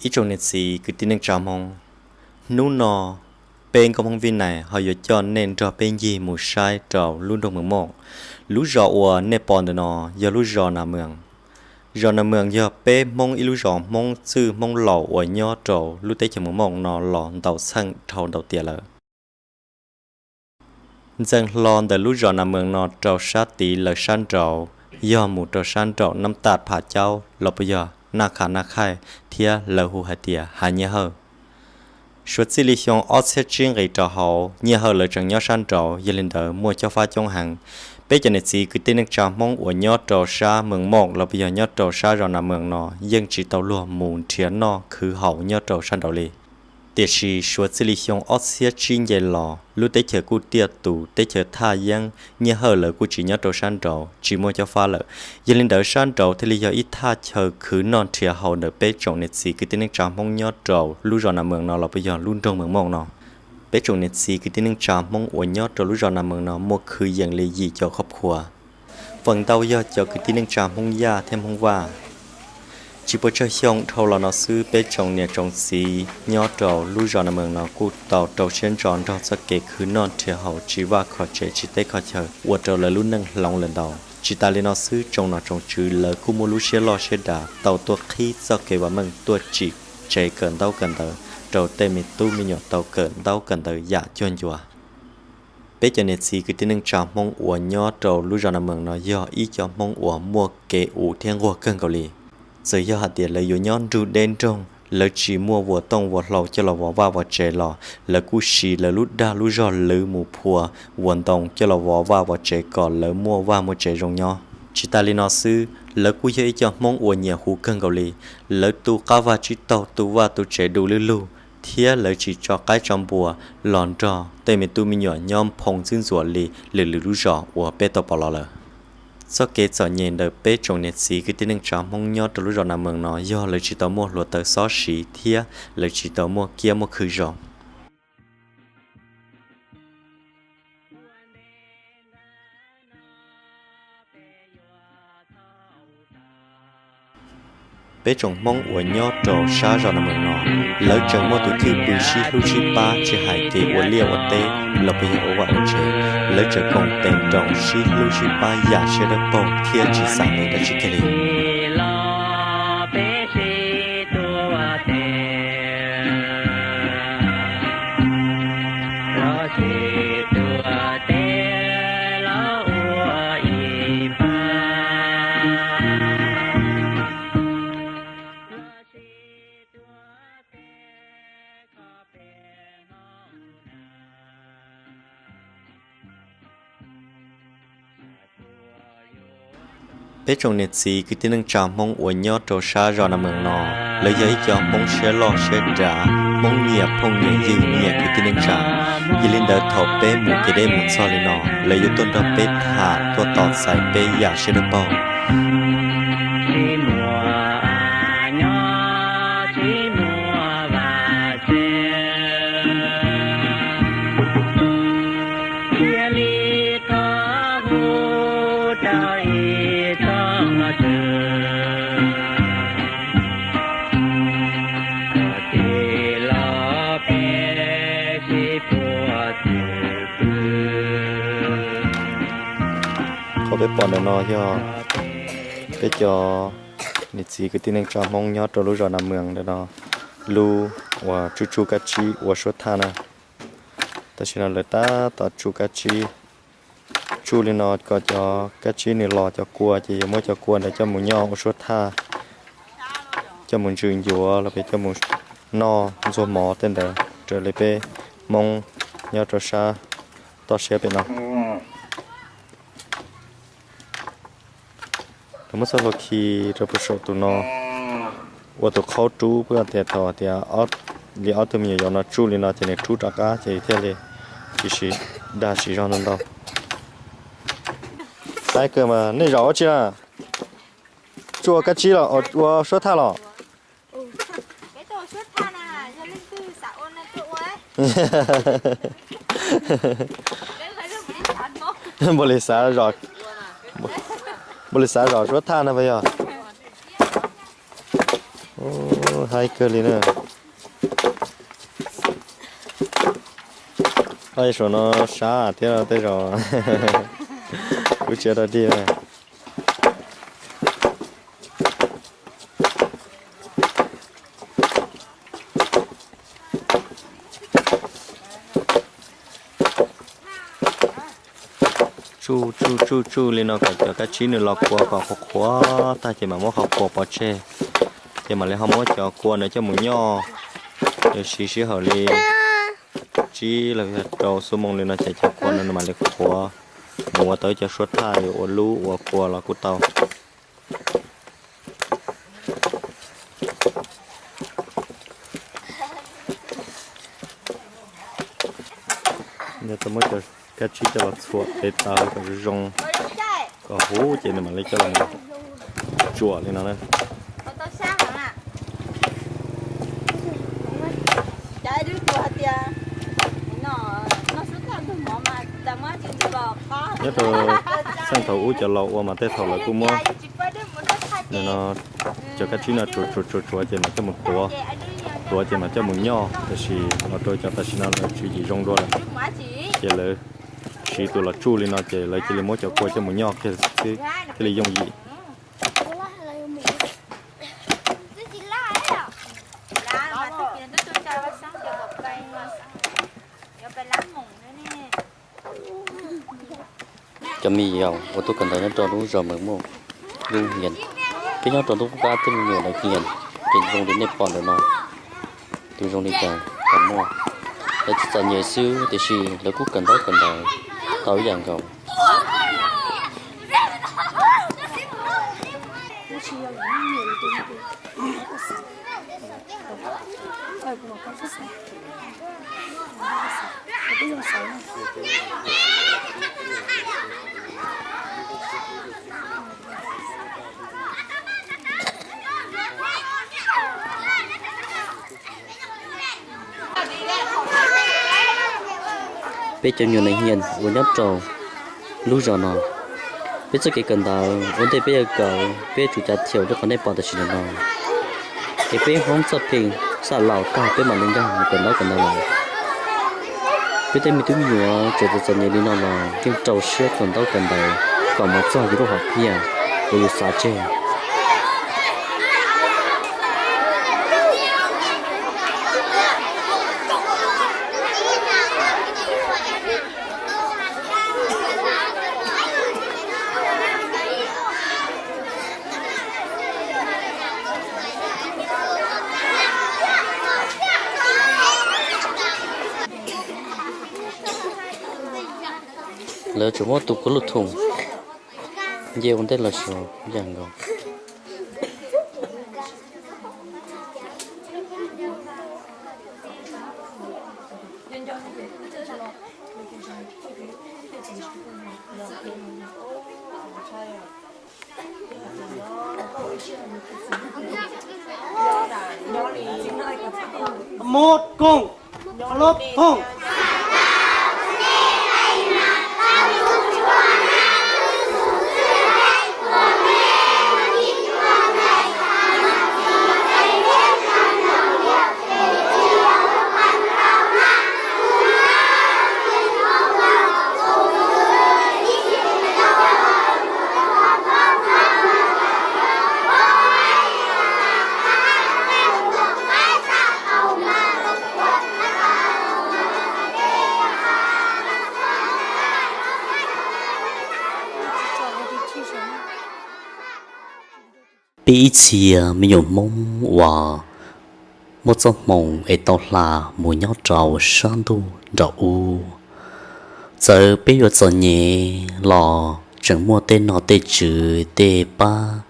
Ib tsoom niam txiv kwv tij neej tsa Hmoob, hnub no peb nkauj Hmoob Vib Nais ho yuav coj nej nrog peb ncig mus saib rau lub nroog Mees Moj. Lub zos uas nej pom ntawm no yog lub zos Nas Mees. Zos Nas Mees yog peb Hmoob ib lub zos Hmoob txwj Hmoob laus uas nyob rau lub teb chaws Mees Moj no los ntau txheej dhau ntau tiam lawm. Ntxeev hlo ntawm lub zos Nas Mees no rau sab tid lawv sab nraud, yog mus rau sab nraum Nab Taj Phav Caub los puas yog Naj Khav Naj Khaij thiab lawv hu hais tias Hav Nyiaj Hawj. Suav txij li xyoo ob txhiab tsib nqis rau hauv, Nyiaj Hawj lawv tseem nyob sab nraud, yog li ntawd muaj cob fab coob heev. Peb cov niam txiv kwv tij neej tsa Hmoob uas nyob rau sab Mees Moj los puas yog nyob rau sab zos Nas Mees no yeej tsis tau luag mus nrhiav noj khwv haus nyob rau sab nraud li. Tiam sis suav txij li xyoo ob txhiab tsib nce los, lub teb chaws kuj tiaj tus, teb chaws thaj yeeb, Nyiaj Hawj lawv kuj tsis nyob rau sab nraud, tsis muaj cob fab lawm. Yog li ntawd sab nraud thiaj li yog ib thaj chaw khwv noj nrhiav haus ntawm peb tsoom niam txiv kwv tij neej tsa Hmoob nyob rau lub zos Nas Mees no los puas yog lub nroog Mees Moj no. Peb tsoom niam txiv kwv tij neej tsa Hmoob uas nyob rau lub zos Nas Mees no muaj khwv yees li yim caum qhov phuas. Feem ntau yog cov kwv tij neej tsa Hmoob Yaj thiab Hmoob Vaj. Tsis puas tsawg xyoo dhau los no xwb, peb tsoom niam tsoom txiv nyob rau lub zos Nas Mees no kuj tau rau siab ntso nrog txoj kev khwv noj nrhiav haus tsis vaj kho tsev tsis teb kho chaw ua rau lawv lub neej hloov lawm ntau. Tsis tas li no xwb, tsoom nom tsoom tswv lawv kuj muaj lub siab loj siab dav tau tuaj qhib txoj kev vam meej tuaj tsim tsev kawm ntaub kawm ntawv rau tej me tub me nyuam tau kawm ntaub kawm ntawv yam cuag ncua. Peb cov niam txiv kwv tij neej tsa Hmoob uas nyob rau lub zos Nas Mees no yog ib co Hmoob uas muaj kev ua thiab nquag kawg nkaus li. Txawm yog hais tias lawv yuav nyob nrug deb nroog, lawv tsis muaj vuas tooj vuas hlau coj los vov vaj vov tsev los lawv kuj siv lawv lub dag lub zog lwv mus phua vuas ntoo coj los vov vaj vov tsev kom lawv muaj vaj muaj tsev zoo nyob. Tsis tas li no xwb, lawv kuj yog ib co Hmoob uas nyiam huv kawg nkaus li. Lawv tu qab vag tsib taug, tu vaj tu tsev du lwj lug, thiab lawv tsis tso qaib tso npua los nrog tej me tub me nyuam nyob nphoo ntxwb ntxuas li lwm lwm lub zos uas peb tau pom los lawm. Txoj kev txom nyem ntawm peb tsoom niam txiv kwv tij neej tsa Hmoob nyob rau lub zos Nas Mees no yog lawv tsis tau muaj hluav taws xob siv thiab lawv tsis tau muaj kiab muaj khw zoo. Peb tsoom Hmoob uas nyob rau sab zos Nas Mees no, lawv tseem muaj tus thwj pw sib hlub sib pab, tsis hais kev ua liaj ua teb los puas yog ua vaj ua tsev, lawv tseem koom tes nroos sib hlub sib pab yam siab dawb paug thiab tsis xav ntev dab tsi kiag li. Peb tsoom niam txiv kwv tij neej tsa Hmoob uas nyob rau sab zos Nas Mees no, lawv yog ib co Hmoob siab loj siab dav, Hmoob nyiam phooj nyiam ywg nyiam kwv tij neej tsa. Yog li ntawd thaum peb mus kev deb mus txog li no, lawv yuav tuaj nrog peb tham tuaj tos txais peb yam siab dawb paug. Qhov peb pom ntawm no yog peb cov Niam txiv kwv tij neej tsa Hmoob nyob rau lub zos Nas Mws ntawm no, lub uas tsuj tsuj kab tsib ua suab thaj na. Tam sim no lawv tab tom tsuj kab tsib, tsuj li no kom cov kab tsib nws los cov kua ces yuav muab cov kua ntawd coj mus nyoj ua suab thaj, coj mus ntsws ncuav los pes coj mus noj ntxuag mov tej ntawd raws li peb Hmoob nyob rau sab toj siab pem no. Lawv muab txoj hlua khi rau puag saum tus no, ua tus qhaub rub, puab tias thaum tias li ob tug me nyuam yaus no tsuj li no ces nws rub rov qab ces thiaj li tsis siv dag siv zog ntau ntau. Qaib kawg mas nej zaum ua tsi na? Tsuj ua kab tsib los ua suab thaj los? Npaum li xav zom, npaum li xav zom suab thaj no puas yog? Haib kawg li na. Oj, saum no sab thiab tej zaum kuv tsis dog dig na. Tsuj tsuj tsuj tsuj li no kom cov kab tsib nws los kua kom qhuav qhuav tag ces mam muab qhov kua pov tseg, ces mam li ho muab cov kua ntawd coj mus nyoj. Siv sij hawm li tsib los yog rau xuab moos li no ces cov kua no nws mam li qhuav, mus ua tau ib co suab thaj yuav ua lub ua kua los kuj tau. Yog tau muab cov kab tsib coj los txhuam tes taw kom zoo zoo, kom huv ces nws mam li coj los tsuam li no na. Nyob rau txheej thaum ub cov laus ua mas tej thaum lawv kuj muab no cov kab tsib no tsuav tsuav tsuav tsuav ces mam coj mus tuav, tuav ces mam coj mus nyoj, tiam sis los rau cov tam sim no lawv tswv yim zoo dua lawm, ces lawv siv tus los tsuj li no ces lawv cia li muab cov kua coj mus nyoj kiag xwb thiaj li yooj yim. Cov me nyuam uas tuaj kawm ntawv nyob rau lub zos Mws Muaj lub hias, peb nyob rau ntuj qab tej me nyuam lawv hias, ces zoo li nej pom ntawm no, tus zoo li cas los muaj. Lawv txom txom nyem xwb tiam sis lawv kuj kawm ntaub kawm ntawv tau ib yam nkaus. Peb cov nyuam neeg hias uas nyob rau lub zos no, peb txoj kev kawm ntawv ua ntej peb yuav kawm, peb yuav tsum cav thiam rau qhov nej pom tam sim no no. Ces peb Hmoob txoj pheej xam laus tag peb mam li nkag mus kawm ntaub kawm ntawv lawm. Peb tej me tub me nyuam tseem txom txom nyem li no los yeej rau siab kawm ntaub kawm ntawv kom mus txog yus lub hom phiaj uas yus xav tseg. Lawv tseem muab tus kuv lub thum nce ua ntej los sis yam nkaus. Một cùng, lốp thùng. Peb ib txhia me nyuam Hmoob uas muaj txoj hmoo es tau hla mus nyob rau sab ntuj nraum ub, txawm peb yuav txom nyem los tseem muaj tej nom tej tswv tej pab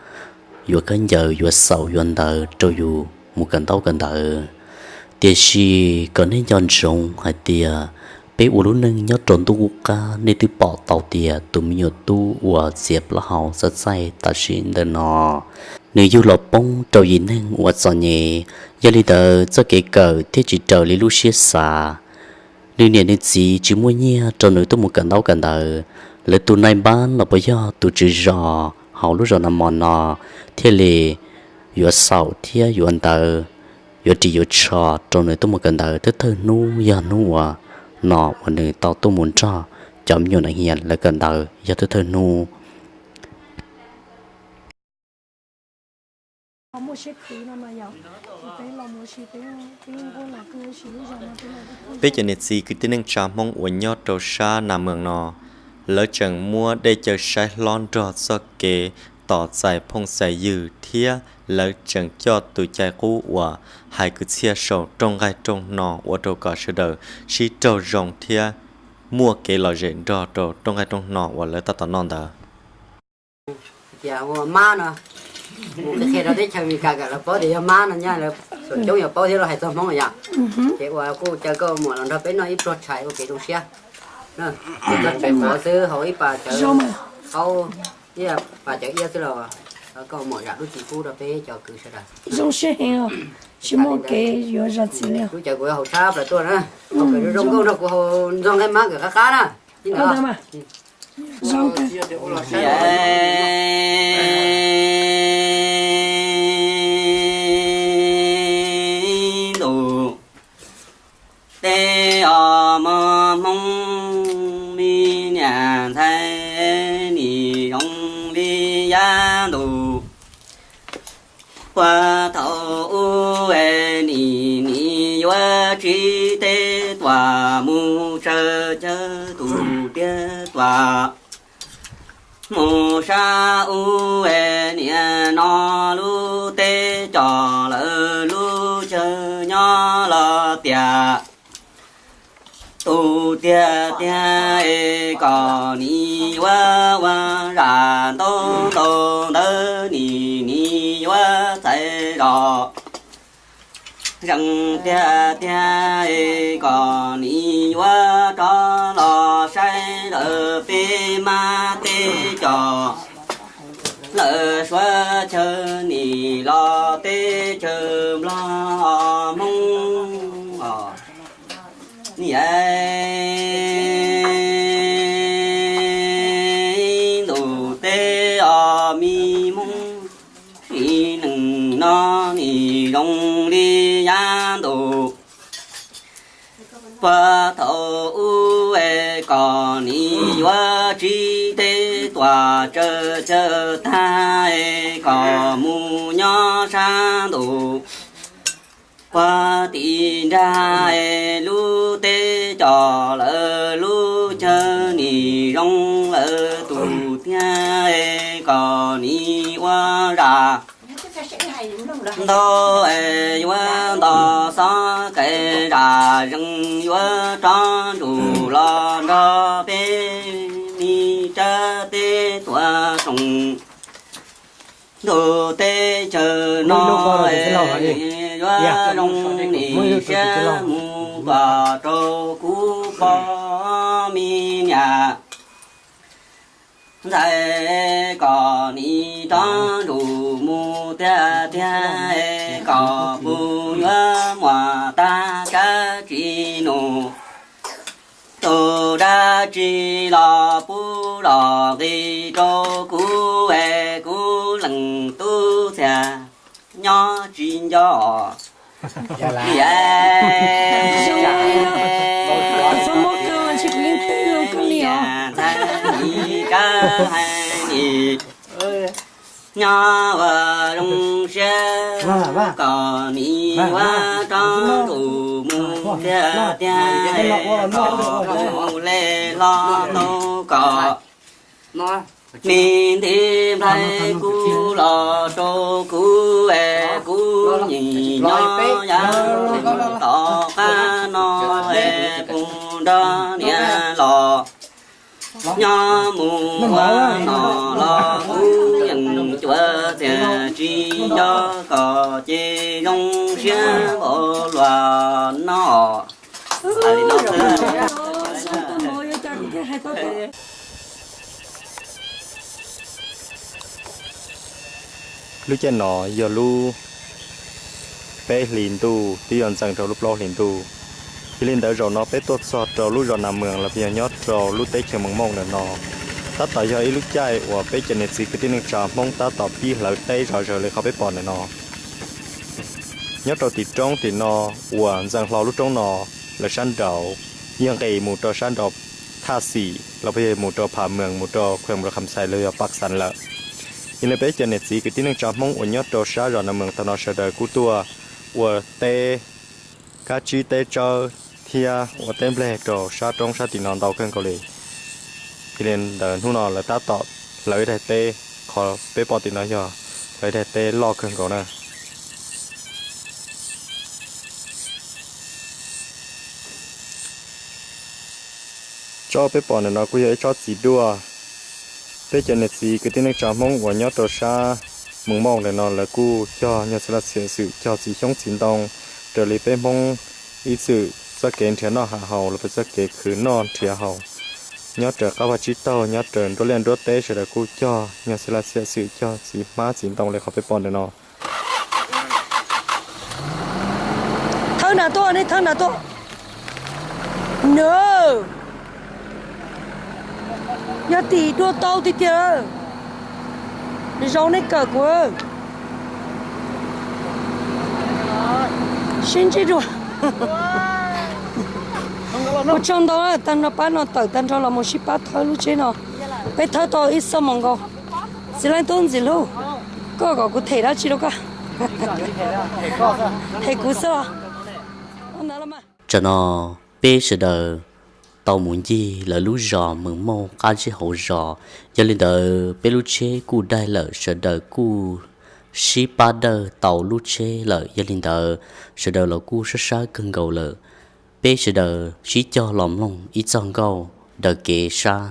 yuav khaub ncaws yuav xaum yuav ntawv rau yus mus kawm ntaub kawm ntawv. Tiam sis kom nej nco ntsoov hais tias peb ua lub neej nyob rau ntuj qub qab, nej twb pom tau tias tus me nyuam tub uas txiav plaub hau txaij txaij tam sim ntawm no, nws yug los poob rau yim neeg uas txom nyem. Yog li ntawd txoj kev kawm thiaj tsis raws li lub siab xav. Nws niam nws txiv tsis muaj nyiaj rau nws tuaj mus kawm ntaub kawm ntawv. Lawv tus nai npab los puas yog tus tswv zos hauv lub zos Nag Mos no thiaj li yuav xaum thiab yuav ntawv, yuav ris yuav tsho rau nws tuaj mus kawm ntawv thawj thawj hnub. Yog hnub uas no uas nws tau tuaj mus nrog cov me nyuam nas hias lawv kawm ntawv yog thawj thawj hnub. Peb cov niam txiv kwv tij neej tsa Hmoob uas nyob rau sab Nas Mos no, lawv tseem muab dej cawv saib hlob nrog txoj kev tos txais phooj txais ywg thiab lawv tseem coj tus cai qub uas hais kwv txhiaj saum rooj nqaij rooj hno ua rau kom sawv daws sib raug zoo thiab muaj kev lom zem nrog rau rooj nqaij rooj hno uas lawv tab tom noj ntawd. Tias ua mab no, mus qhia rau teb chaws Amelikas kom lawv paub tias yog mab no nyab, lawv txhua coob yuav paub thiab los hais txog Hmoob yom. Ces ua kuj caw koj muam los nrog peb noj ib pluag tshais ua kev zoo siab. Txog tseem pov xwb, hauv ib pas cawv, hauv ib pas cawv iab xwb los koj muam zam lub txim pub rau peb cov kwv sawv daws. Zoo siab heev, tsis muaj kev yuav zam txim li. Lub cawv kuv yuav haus tshab plaws tuaj na, haus kawm zoo zoo nkauj nrog kuv haus ntxog nqaij mab kawm qab qab na. Ntuj teb os mog Hmoob, me niam ntxhais nim zoo li yav ntuj. Puag thaum ub es nim nim yuav tsib teb tuam mus tsawv cawv tus tiag tuam. Mus sab ub es niam no lub teb cov lawv lub chaw nyob los tias tus tiag tiag es kom nim yuav ua zam ntau ntau ntawd nim nim yuav txais zos. Zeem tiag tiag es kom nim yuav rov los saib lawm peb mab teb cov lawv suav chaw nim los teb chaw Nplog Hmoob os. Niam ntuj teb os me Hmoob, nim neej no nim zoo li yav ntuj. Puag thaum ub es kom nim yuav tsib teb tuam tsawv cawv tag es kom mus nyob sab ntuj. Puag tim nrag es lub teb cov lawv lub chaw nim zoo lawm tus tiag es kom nim ua zam ntau es yuav nto xob qe zam zees yuav rov ntsum los nrog peb mi tsab teb tuam soos. Ntuj teb chaws no es yuav zoo nim siab mus kom rau kuv pog me niam ntxhais kom nim rov ntsum mus tiag tiag es kom puas yuav muaj tag dab tsi nus. Tus dab tsi los pub los nqi rau kuv es kuv leej tub txiag nyob tsis nco. Txhob muab kaw, ntshe kuv yeej teb zoo kawg li os. Nyob ua zoo siab kom nim ua rov ntsum mus tiag tiag, kom mus le hlo tau kom Me ntev nplai kuv los rau kuv es kuv nyeem nyob yav tom qab no es kuv nrog niam los nyob mus ua no los kuv yeej cuav txiaj tsis nco kom ces zoo siab npaum luag no. Lub caij no yog lub peb hlis ntuj twb yuav ntxeev rau lub plaub hlis ntuj. Yog li ntawd zaum no peb tuaj txog rau lub zos Nas Mws los yog nyob rau lub teb chaws Mees Mooj ntawm no. Tab tom yog ib lub caij uas peb cov niam txiv kwv tij neej tsa Hmoob tab tom pib hlawv teb zom zaws li qhov peb pom ntawm no. Nyob rau tim roob tim no uas ntxeev hlo lub roob no, lawv sab nraud yog nqis mus rau sab nraud Thaj Xim los yog mus rau Pham Mees mus rau Khuem mus rau Kham Xais los yog Paj Xas lawm. Yog li peb cov niam txiv kwv tij neej tsa Hmoob uas nyob rau sab zos Nas Mws tau no sawv daws kuj tuaj ua teb kab tsib teb tsawb thiab ua teb nplej rau sab roob sab tim no ntau kawg nkaus li. Yog li ntawd hnub no lawv tab tom hlawv ib daim teb, qhov peb pom tim no yog hlawv ib daim teb loj kawg nkaus na. Tsob peb pom ntawm no kuj yog ib tsob txiv duaj. Peb cov niam txiv kwv tij neej tsa Hmoob uas nyob rau sab Mees Mooj ntawm no lawv kuj cog nyuag txiv laj txiaj xwm cog txiv xyoob txiv ntoo raws li peb Hmoob ib txwm txoj kev nrhiav noj hav haus los yog txoj kev khwv noj nrhiav haus. Nyob raws qab vaj tsib taug nyob raws nruab liaj nruab teb sawv daws kuj cog nyuag txiv laj txiaj xwm cog txiv hmab txiv ntoo li qhov peb pom ntawm no. Thawb nas tuaj, nej thawb nas tuaj. Nws yog tim dua tau tiag tiag. Zoo nej kawm kuv. Sib ntsib dua. Ua tsaug ntau, tag nrho pab no tawm tag nrho los mus sib pab thawb lub tsheb no. Peb thawb tau ib xuab moos nkaus. Txiv Leej Tub Ntxim Hlub, koj kom kuv them dab tsi rau koj? Them kuv xwb los? Tam no peb sawv daws tau mus ncig lawv lub zos Mees Mooj qab zib hauv zos. Yog li ntawd peb lub tsheb kuj daig lawm, sawv daws kuj sib pab dawj tau lub tsheb lawm. Yog li ntawd sawv daws los kuj sab sab kawg nkaus lawm. Peb sawv daws sib cog los mloog ib txoj nkauj daws kev sab.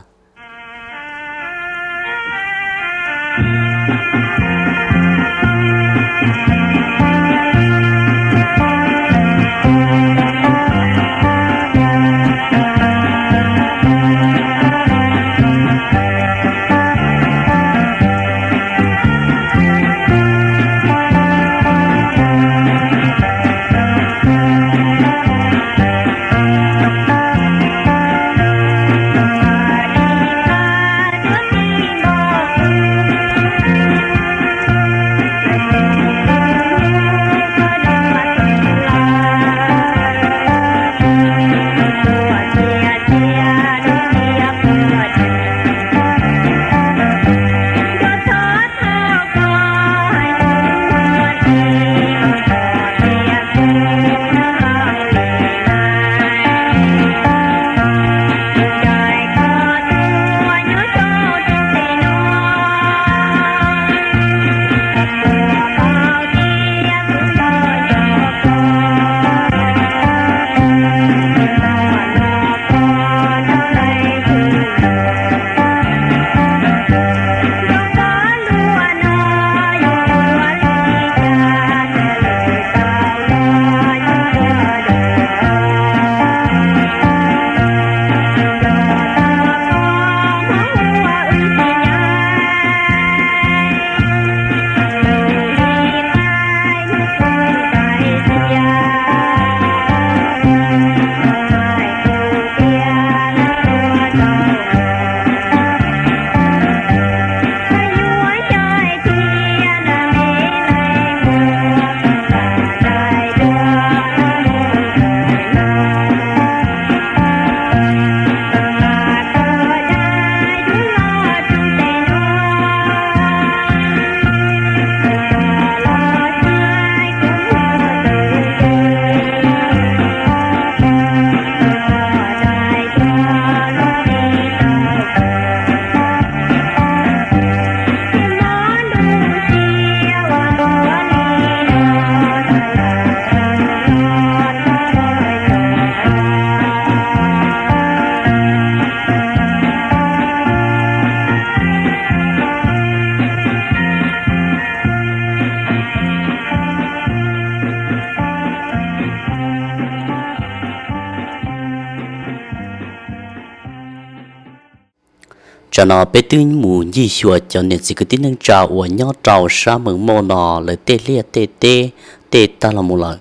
Tam no peb twb mus ncig xyuas cov niam txiv kwv tij neej tsa uas nyob rau sab Mees Mauj no lawv tej liaj tej teb tej tag los mus lawm.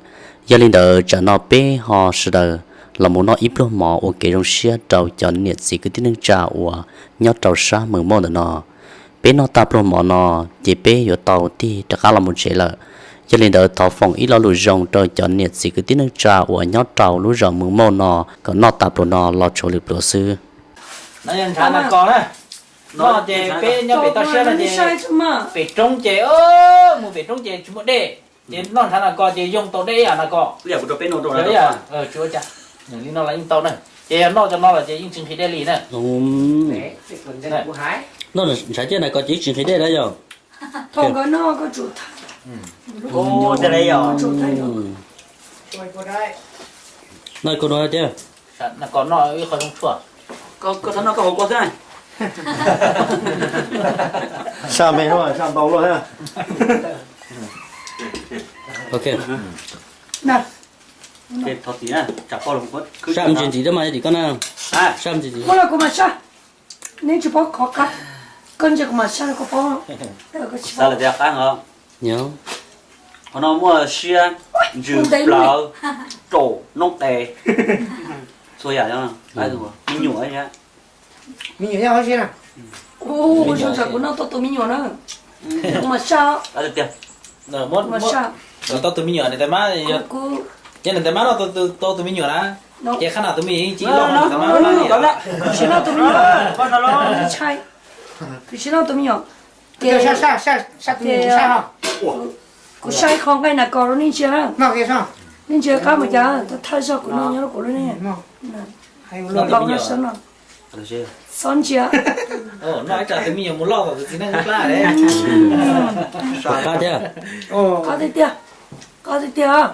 Yog li ntawd tsam no peb ho sawv daws los mus noj ib pluag mov ua kev zoo siab rau cov niam txiv kwv tij neej tsa uas nyob rau sab Mees Mauj ntawm no. Peb noj tag pluag mov no ces peb yuav tau tig rov qab los mus tsev lawm. Yog li ntawd thov foom ib lo lus zoo rau cov niam txiv kwv tij neej tsa uas nyob rau lub zos Mees Mauj no kom noj tas pluas no los tshuav lwm pluas xwb. Noj ces peb nyob pem toj siab no ces pem roob ces, mus pem roob ces tsis muaj dej, ces noj ntshav no ko ces yoo tau dej ib yam no ko. Li no los yeej tau na, ces yog noj cov no los ces yeej tsis nqhis dej li na. Noj ntshav ciaj na ko ces yeej tsis nqhis dej na yog. Noj ko no tiag. Saj me saj ntau luaj thiab. Saj ntsis ntxiv mas tim koj na. Saj ntsis ntxiv. Kuv mas saj, neb tsis paub qhov qab, koj ntsia kuv mas saj, koj paub. Qhov no muaj siab, ntsws, plawv, raum, noob qes, txhua yam, me nyuam, me nyuam, kuv noj tau tus me nyuam na, kuv mas saj. Tau tus me nyuam, nws tais mab, yog nws tais mab noj tau tus me nyuam na, ces qhab no tus me nyuam yeej tsis loj, tab sis noj tus me nyuam, tab sis noj tus me nyuam, ces kuv saib qhov nqaij nas kos rau nej ntsia, nej ntsia qab mus cas, thawj zaug kuv noj nyob rau kuv lub neej. Txhob ntsia, qab tiag, qab tiag, qab tiag,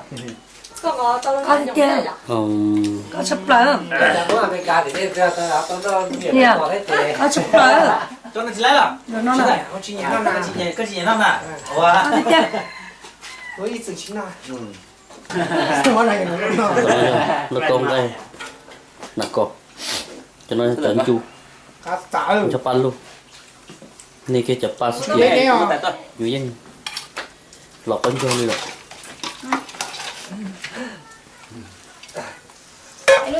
qab tiag, qab tshaj plaws, qab tshaj plaws, qab tiag. Lawv kaus nqaij, nas kos, cov no cov ncu, cov paj lug, nej kiag cov paj xwb tiag, yus yeej los qab ncaug li lawm. Koj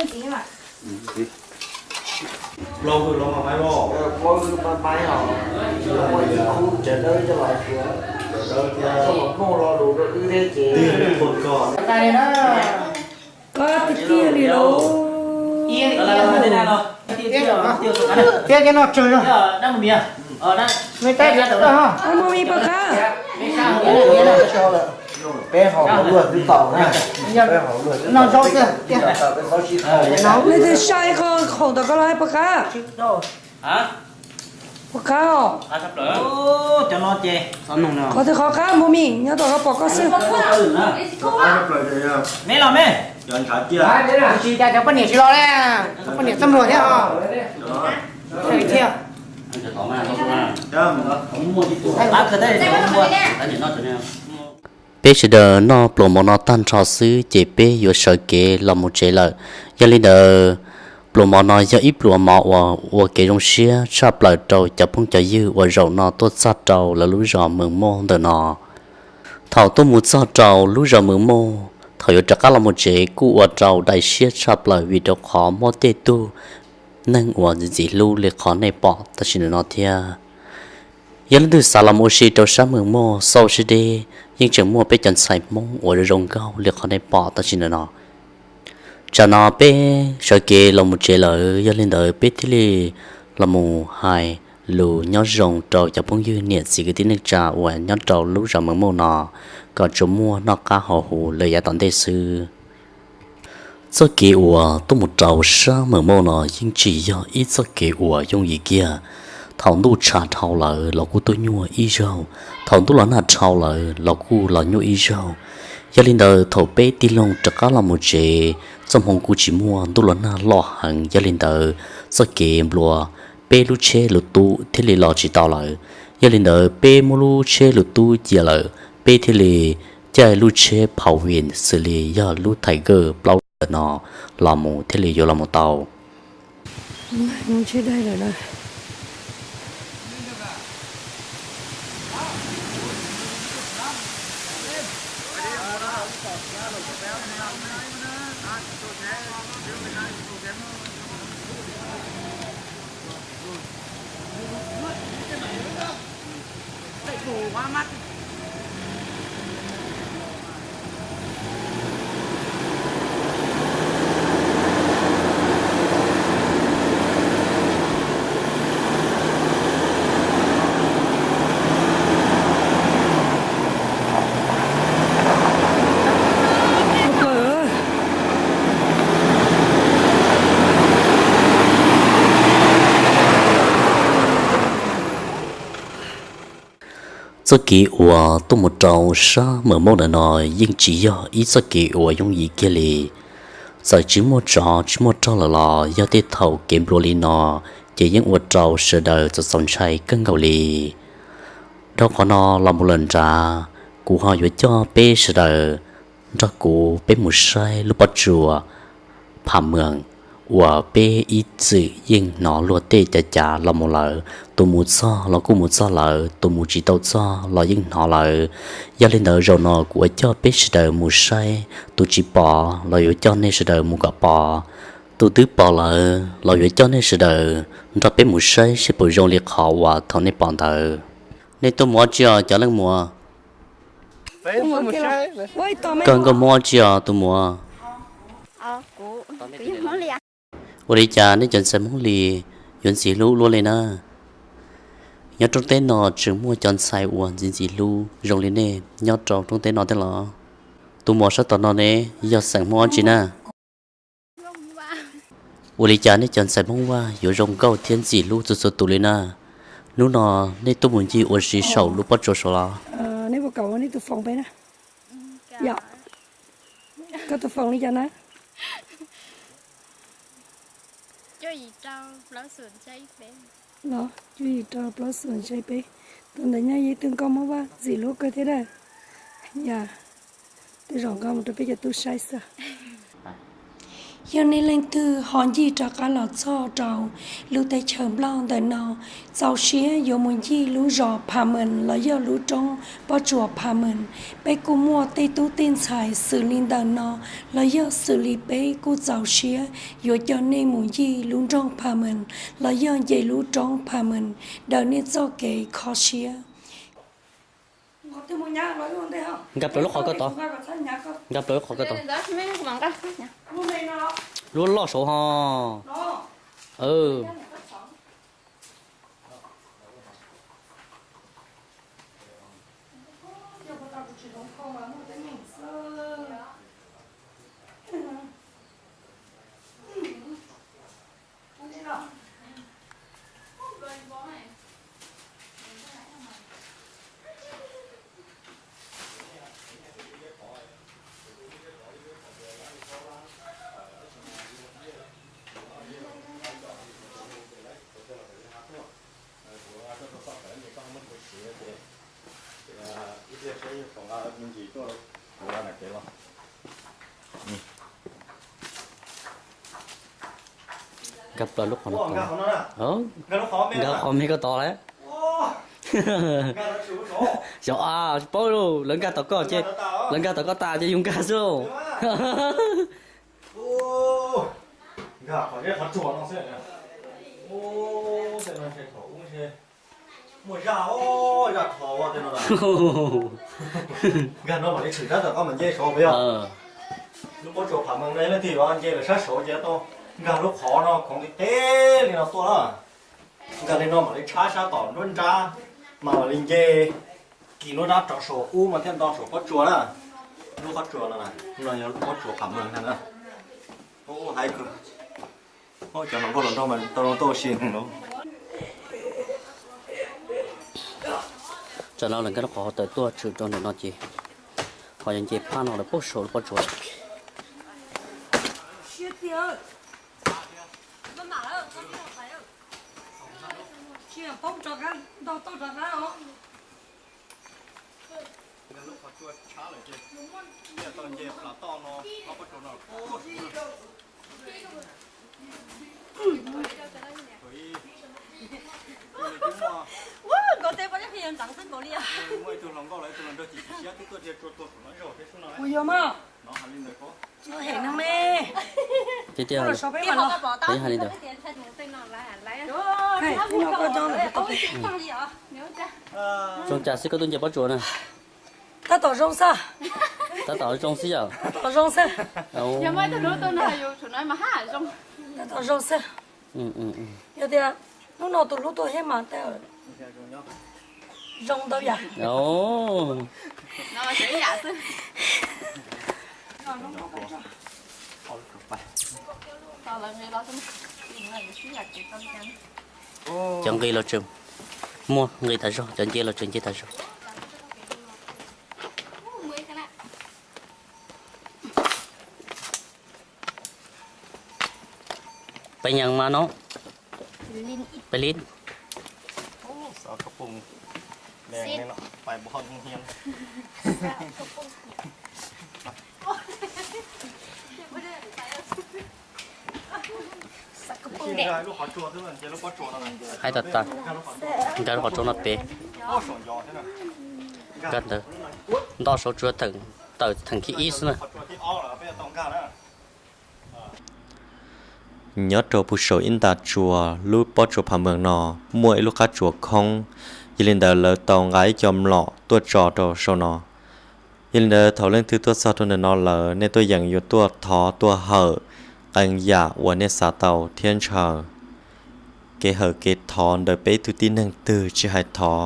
tiag tiag li lauj. Thiab no tsawg, me tab, mus mi pab qab. Peb haus luag twb tau na, peb haus luag twb tau, peb txhob sib tau. Neb twb saib qhov khoom tom koj los hais pab qab. Pab qab os. Qhov twg qhov qab mus mi nyob tom koj pom koj xwb. Me los me. Tsis tas cov poj niam tsis los li, cov poj niam txaj muag thiab os. Peb sawv daws noj pluas mov no tag nrho xwb ces peb yuav sawv kev los mus tsev lawm. Yog li ntawd, pluas mov no yog ib pluas mov uas ua kev zoo siab tshaj plaws rau cov phooj cov ywg uas zaum no tuaj txog rau lawv lub zos Mees Mauj ntawm no. Thaum tuaj mus txog rau lub zos Mees Mauj, thaum yuav rov qab los mus tsev kuj ua rau dai siab tshaj plaws vim rau qhov muaj tej tug neeg uas ntxim ntxim hlub li qhov nej pom tam sim ntawm no thiab. Yog leej twg xav los mus ua si rau sab Mees Mauj xauj sib deb, yeej tseem muaj peb cov ntxhais Hmoob uas zoo zoo nkauj li qhov nej pom tam sim ntawm no. Tsam no peb sawv kev los mus tsev lawm, yog li ntawd peb thiaj li los mus hais lus nyob zoo rau cov phooj ywg niam txiv kwv tij neej tsa uas nyob rau lub zos Mees Mauj no, kom tsuas muaj noj qab haus huv lawm yav tom ntej xwb. Txoj kev uas tuaj mus rau sab Mees Mauj no yeej tsis yog ib txoj kev uas yooj yim kiag. Thaum ntuj tshav dhau lawm los kuj tuaj nyuaj ib zaug, thaum ntuj los nag dhau lawm los kuj los nyuaj ib zaug. Yog li ntawd thaum peb tig loo rov qab los mus tsev, txoj hmoov kuj tsis muaj, ntuj los nag loj heev, yog li ntawd txoj kev nplua peb lub tsheb lus tub thiaj li los tsis tau lawm. Yog li ntawd peb muab lub tsheb lus tub cia lawm, peb thiaj li caij lub tsheb Phaum Vim xws li yog lub Thais Kawj plaub ntawm no los mus thiaj li yuav los mus tau. Txoj kev uas tuaj mus rau sab Mawm Mauj ntawm no yeej tsis yog ib txoj kev uas yooj yim kiag li. Txawm tsis muaj tsov tsis muaj rog lawm los yog tej thaum kev nplua li no ces yeej ua rau sawv daws txaus txaus ntshai kawg nkaus li. Dhau qhov no los mus lawm nrad, kuv ho yuav coj peb sawv daws nrog kuv peb mus saib lub pob tsuas Pha Mees uas peb ib txwm yeej hnov luag tej cav cav los mus lawm, tus mus txog los kuj mus txog lawm, tus mus tsis tau txog los yeej hnov lawm. Yog li ntawd zaum no kuv yuav coj peb sawv daws mus saib, tus tsis pom los yuav coj nej sawv daws mus kom pom, tus twb pom lawm los yuav coj nej sawv daws nrog peb mus saib seb puas zoo li qhov uas thaum nej pom ntawd. Nej tuaj mus ua tsi os cov leej muam? Koj nkauj Hmoob ua tsi os tus muam? Ua li cas nej cov ntxhais Hmoob Lis yuav ntxim hlub luaj li na? Nyob roob teb no tseem muaj cov ntxhais uas ntxim ntxim hlub zoo li nej nyob rau roob teb no thiab los? Tus muam sab tom no ne yog xeem Hmoob ua tsi na? Ua li cas nej cov ntxhais Hmoob Vaj yuav zoo nkauj thiab ntxim hlub txhua txhua tus li na? Hnub no nej tuaj mus ncig ua si saum lub pob tsuas saud los? Nej puas kam ua nej tus foom peb na? Yog koj tus foom li cas na? Los cuaj yim rau plaub xoom ntshe peb. Tus ntawd nyob yog ib tug nkauj Hmoob Vaj ntxim hlub kawg thiab na. Yog tej zaum nqa mus rau peb cov tub saib xwb. Yog nej leej twg ho ncig rov qab los txog rau lub teb chaws Nplog ntawm no, txaus siab yuav mus ncig lub zos Pha Mees los yog lub roob pob tsuas Pha Mees. Peb kuj muaj tej tub tej ntxhais xws li ntawm no los yog xws li peb kuj txaus siab yuav coj nej mus ncig lub nroog Pha Mees los yog nce lub roob Pha Mees daws nej txoj kev kho siab. Nkag plaws lub qhov ko tod. Nkag plaws lub qhov ko tod. Lub loj saud ho. Nkag plaws lub qhov no tod. Nkag qhov me ko tod lawm. Xyov a, tsis paub lauj, lawv nkag tom ko ces, lawv nkag tom ko tas ces yus nkag xwb lauj. Nkag qhov zeb qhov tsuas no xwb. Tej no ntshe thaum ub ntshe muaj zaj, zaj tho tej no. Nkag no mam li tshwm sab tom ko mas nce saud peb yog. Lub pob tsuas Pha Mees no leej twg yuav nce lawm sab saud ces tau nkag lub qhov no khoov li teb li no tuaj na. Nkag li no mam li tshab sab tom nruab nrab, mas mam li nce kis nruab nrab rov saum ub mas thiaj nto saum pob tsuas na. Lub pob tsuas no, no yog lub pob tsuas Pha Mees ntag na. Ub, hais kawg. Cov hluas nkauj hluas nraug mas tau zoo tuaj ua si no. Tsam no lawv nkag lub qhov tawm tuaj tshwm rau ntawm no ces ho yuav nce phab no lawv pab saum lub pob tsuas. Nkag lub qhov tsua tshab lawm ces thiaj tau nce plaws toj no, lub pob tsuas no. Muaj ib tug hluas nkauj los ib tug hluas nraug chim chim siab twb tuaj dhia tsua tuag saum no ib zaug thiab sub no. Kuv yog mas. No hais li ntawd ko. Tiag tiag. Zoo cas xwb koj tuaj nce pob tsuas na? Tab tom zoo xwb. Tab tom zoo xwb yom? Tab tom zoo xwb. Tab tom zoo xwb. Yog tias hnub no tus hlub tuaj thiab mas tej zoo ntau yam. Cov nqi los tseem muaj nqi tas zog, cov nce los tseem nce tas zog. Peb nyees mas no, peb lib. Haib tas tas, nkag lub qhov tsua no pem, nkag ntawd, nto saud tsuas tawm theem thib ib xwb na. Nyob rau puag saum ib nta tsua lub pob tsuas Pham Meem no muaj ib lub qab tsuas khoob, yog li ntawd lawv tau nqa ib co mlom tuaj tso rau saum no. Yog li ntawd thaum leej twg tuaj txog rau ntawm no lawm nej tuaj yeem yuav tuaj thov tuaj hawm qee yam uas nej xav tau thiab ntshaw. Kev hawm kev thov ntawm peb tug tib neeg twg tsis hais thov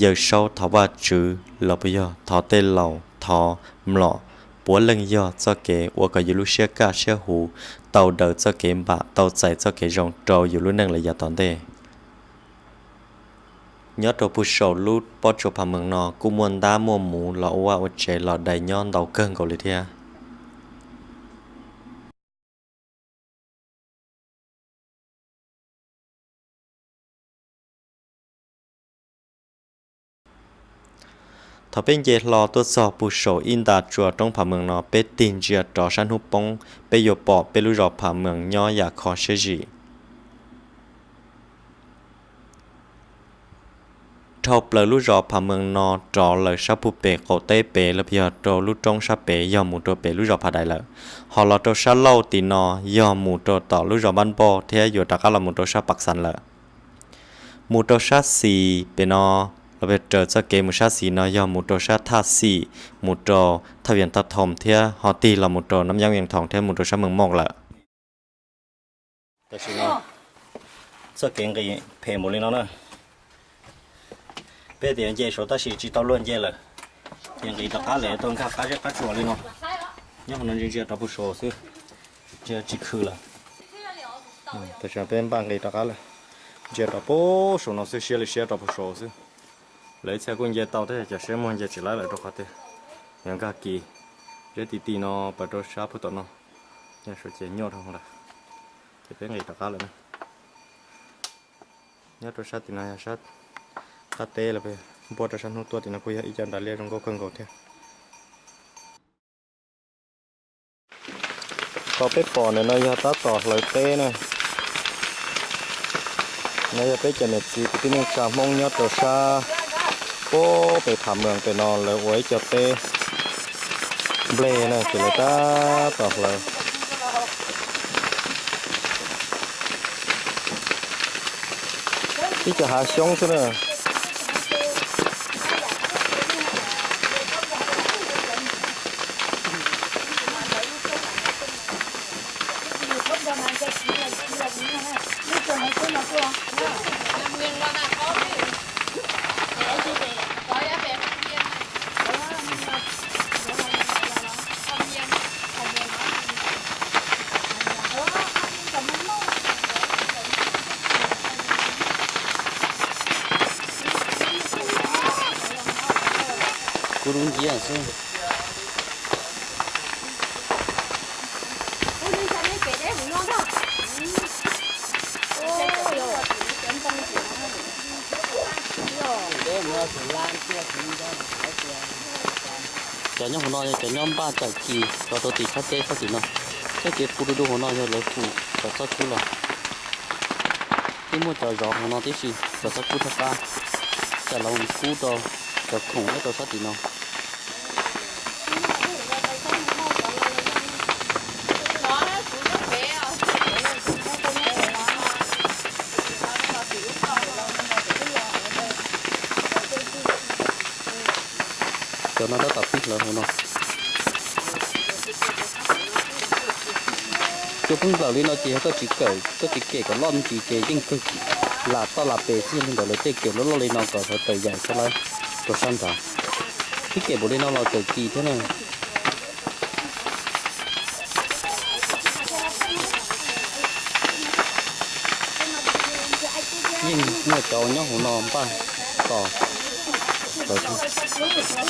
Yawm Saub, thov Vajtswv los puas yog thov tej laus, thov mlom, puav leej yog txoj kev ua kom yus lub siab kaj siab huv tau daws txoj kev npam, tau txais txoj kev zoo rau yus lub neej lawm yav tom ntej. Nyob rau puag saum lub pob tsuas Pham Meem no kuj muaj ntab muaj muv los ua vaj ua tsev los dai nyob ntau kawg nkaus li thiab. Thaum peb nce hlo tuaj txog puag saum ib nta tsua roob Pham Meem no peb tig ntsia rov sab hnub poob, peb yuav pom peb lub zos Pham Meem nyob yam kho siab zim. Dhau plaws lub zos Pham Meem no rov lawm sab puag pem qaum teb pem los yog rau lub roob sab pem yog mus rau pem lub zos Pham Dais lawm. Ho los rau sab laug tim no yog mus rau tom lub zos Npab Npauj thiab yuav rov qab los mus rau sab Pam Xas lawm. Mus rau sab xis pem no, los raws txoj kev mus sab xis no yog mus rau sab Thaj Xim, mus rau Thaj Vias Thaj Thoom thiab ho tig los mus rau Nab Yab Vias Thoom thiab mus rau sab Meej Mooj lawm. Tam sim no txoj kev nqis phem npaum li no na. Peb tias nce saud tab sis tsis tau luag nce lawm, ces nqis rov qab lawm tau nkag qab zeb qab tsuas li no. Nyob qhov no ntsia ntsia rov puag saud xwb, ntsia tsis khw lawm. Tam sim no peb npaj nqis rov qab lawm, ntsia rov puag saud no xwb, siab li siab rov puag saud xwb. Lawv ib txhia kuj nce tau thiab cov siab muag nce tsis laib lawm rau qhov tias yuav nkag kis zeb ti ti no pas rau sab puag tom no, nyob saud ces nyuaj rau lawm, ces peb nqis rov qab lawm na. Nyob rau sab tim no yog sab qab teb los, npuab rau sab hnub tuaj tim no kuj yog ib co nras liaj zoo nkauj kawg nkaus thiab. Thaum peb pom ntawm no yog tab tom hlawv teb na. No yog peb cov niam txiv kwv tij neej tsa Hmoob nyob rau sab puag pem Pham Meem pem no lawv ua ib co teb nplej na ces lawv tab tom hlawv ib co hav xyoob xwb na. Kuv lub nciab xwb. Cov nyob hauv no yog cov nyob npaj tawm kis los rau tim sab teb sab tim no. Txoj kev puv du du hauv no yog lawv fu cov txhob kub los. Twb muaj cov zov hauv no tib si, cov txhob kub rov qab, cas los kub rau cov khoom nyob rau sab tim no. No tab tom pib hlawv hauv no. Cua pheej nplawm li no ces yog koj tsis kawm, koj tsis kem kom loj me ntsis ces yeej kawg, lam toj lam pes xwb. Yog li ntawd lawv thiaj kem loj loj li no kom hlawv tawm yaim txhob lawv rau sab nrad. Twb kem npaum li no los txawm kis thiab na. Yeej muaj cov nyob hauv no npaj tos.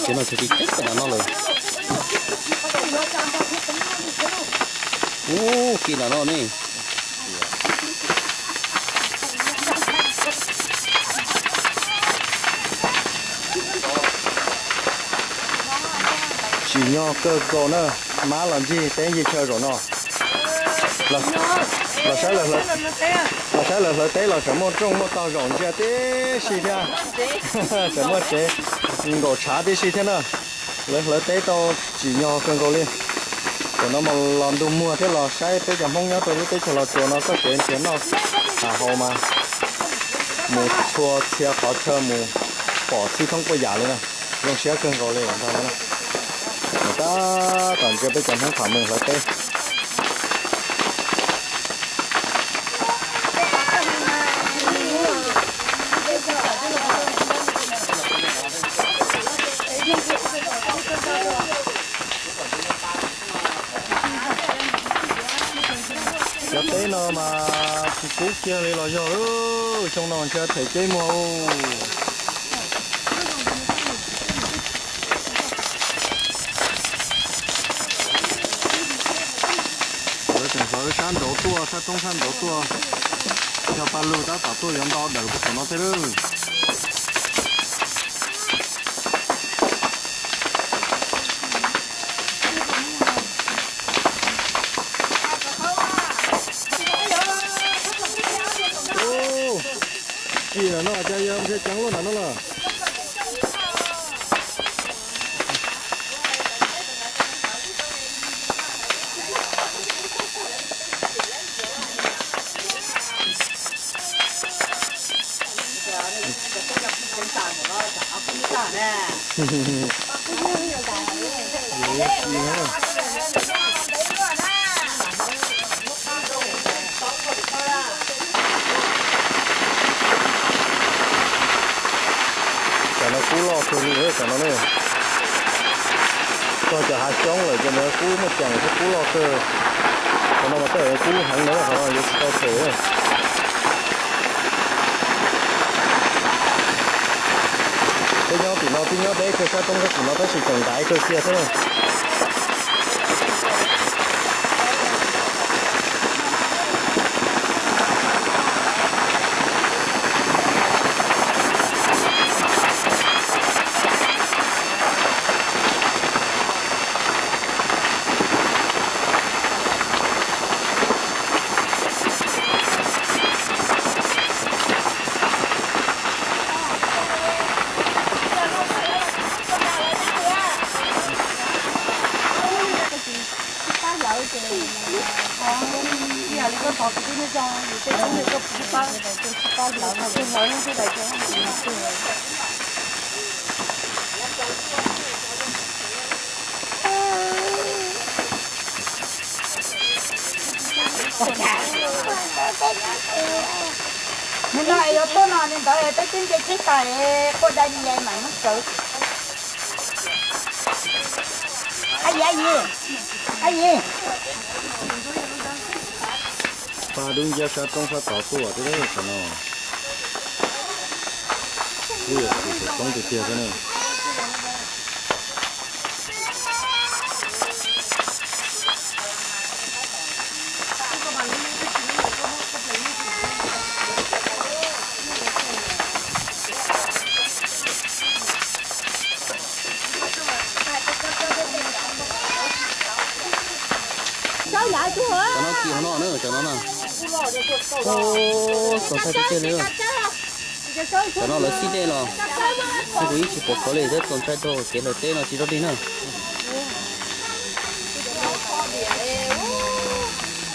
Cov no ces kis ceeb nram no lawm. Ub, kis nram no ne. Tsim nyog kawg nkaus na, mab los ncig teb ncig chaw zaum no. Los saib lawv hlawv teb los tseem muaj rooj muaj tog zaum ntsia tib si thiab. Tseem muaj tsev nkaum tshav tib si thiab na. Lawv hlawv teb tau tsim nyog kawg nkaus li. Tam no mas los ntu muag thiab los saib peb cov Hmoob nyob rau lub teb chaws Los Tsuas no txoj kev nrhiav noj haus mas mus txhua txhia qhov chaw mus pom txhij thoob puas yam li na. Zoo siab kawg nkaus li ntag. Tab tom ntsia peb cov Hmoob pham mus hlawv teb. Cov teb no mas tsis kub kiag li los yog, xyoo no ntshe them ceb muag. Lawv tseem hlawv sab nraud tuaj, sab roob sab nraud tuaj, yog paj lug tab tom tuaj yuav nto dawm puag saum no thiab lawm. Kis nram no cas yog ntshe ceev luaj nram no lawm. Tam no kub loj kawg li tam no ne. Txog cov hav xyoob lawm ces nws kub muaj ceem thiab kub loj kawg. Qhov no mas tej zaum kub heev na, qhov no yuav tsis tau them. Peb nyob tim no twb nyob deb kawg sab roob sab tim no tab sis tseem ntaiv kawg kiag thiab. Nim no es yuav tuaj no li ntawd peb twb nce tsheb tas quaj dai li mam muab sawv. Ab yim, ab yim, ab yim. Paj dub nciab sab roob sab tod tuaj thiab tam no. Kub yuav tsis tau poob tiag tiag xwb ne. Cov no kis hauv no na, cov no na. Txaus ntshai tiag tiag li. Cov no lawv xij dej los, kuv yeej tsis pom khuav li thiab, txaus ntshai rau kev hlawv teb no tsis rau dig na.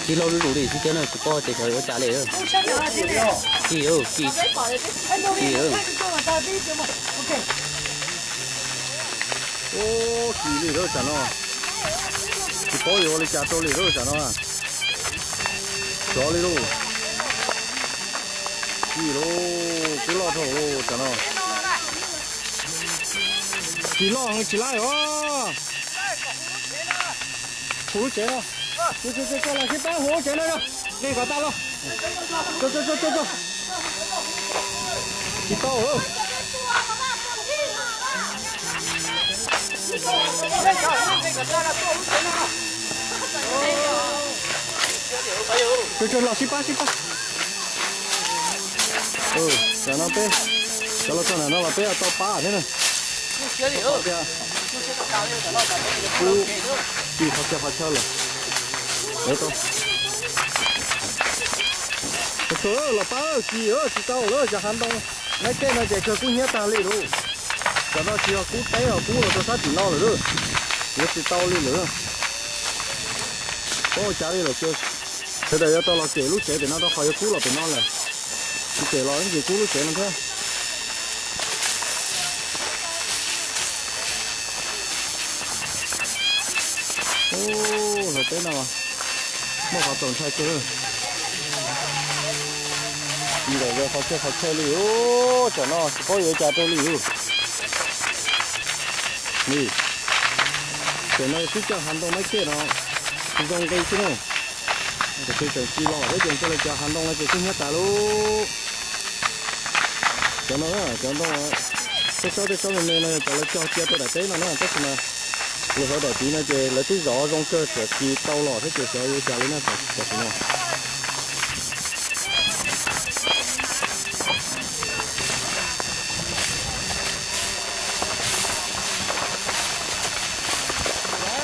Kis laug zuj zus li xwb thiab na, tsis paub tias xyov ua cas li. Kis, kis, kis. Ua Ub, kis li lawm tsam no. Tsis paub yuav ua li cas rau li lawm tsam no. Xyov li lauj. Kis lauj, twb loj dhau lauj tsam no. Kis loj heev tsis laib os. Hu lub tsev no. Los sib pab hu lub tsev no. Nqis kom tas los. Tsis tau. Los sib pab sib pab. Tam no peb, cov los txog ntawm no los peb tau pab thiab na. Kis qhov chaw qhov chaw lawm. Los pab kis tsis tau lawm, cov hav ntoo nab kej no ces kawg kub hnyiab tag li lauj. Cov no tsis yog kub teb os, kub los rau sab tim no lawm. Yuav tsis tau li lawm. Paub ua cas li lawm ces sawv daws yuav tau los kem lub tsev pem no rau qhov yuav kub los pem no lawm. Tsis kem los ib ntsis kub lub tsev no thiab. Ub, lawv teb no muaj qhov txaus ntshai kawg. Ntawm qhov chaw qhov chaw li, ub, tsam no tsis paub yuav cas rau li lauj. Li, tam no twb coj hav ntoo nab kej no zoo nqi xwb na. Tam sis tseem tsis los thiab ces ntshe lawv cov hav ntoo no ces kub hnyiab tas lauj. Cov no, cov ntoo, tej tsob tej tsob me me no yog cov lawv cog cia rau daim teb no na, tab sis mas lawv hauv daim tid no ces lawv twb zov zoo kawg txawm kis tau los thiab ces xyov yuav cas li na tam sim no.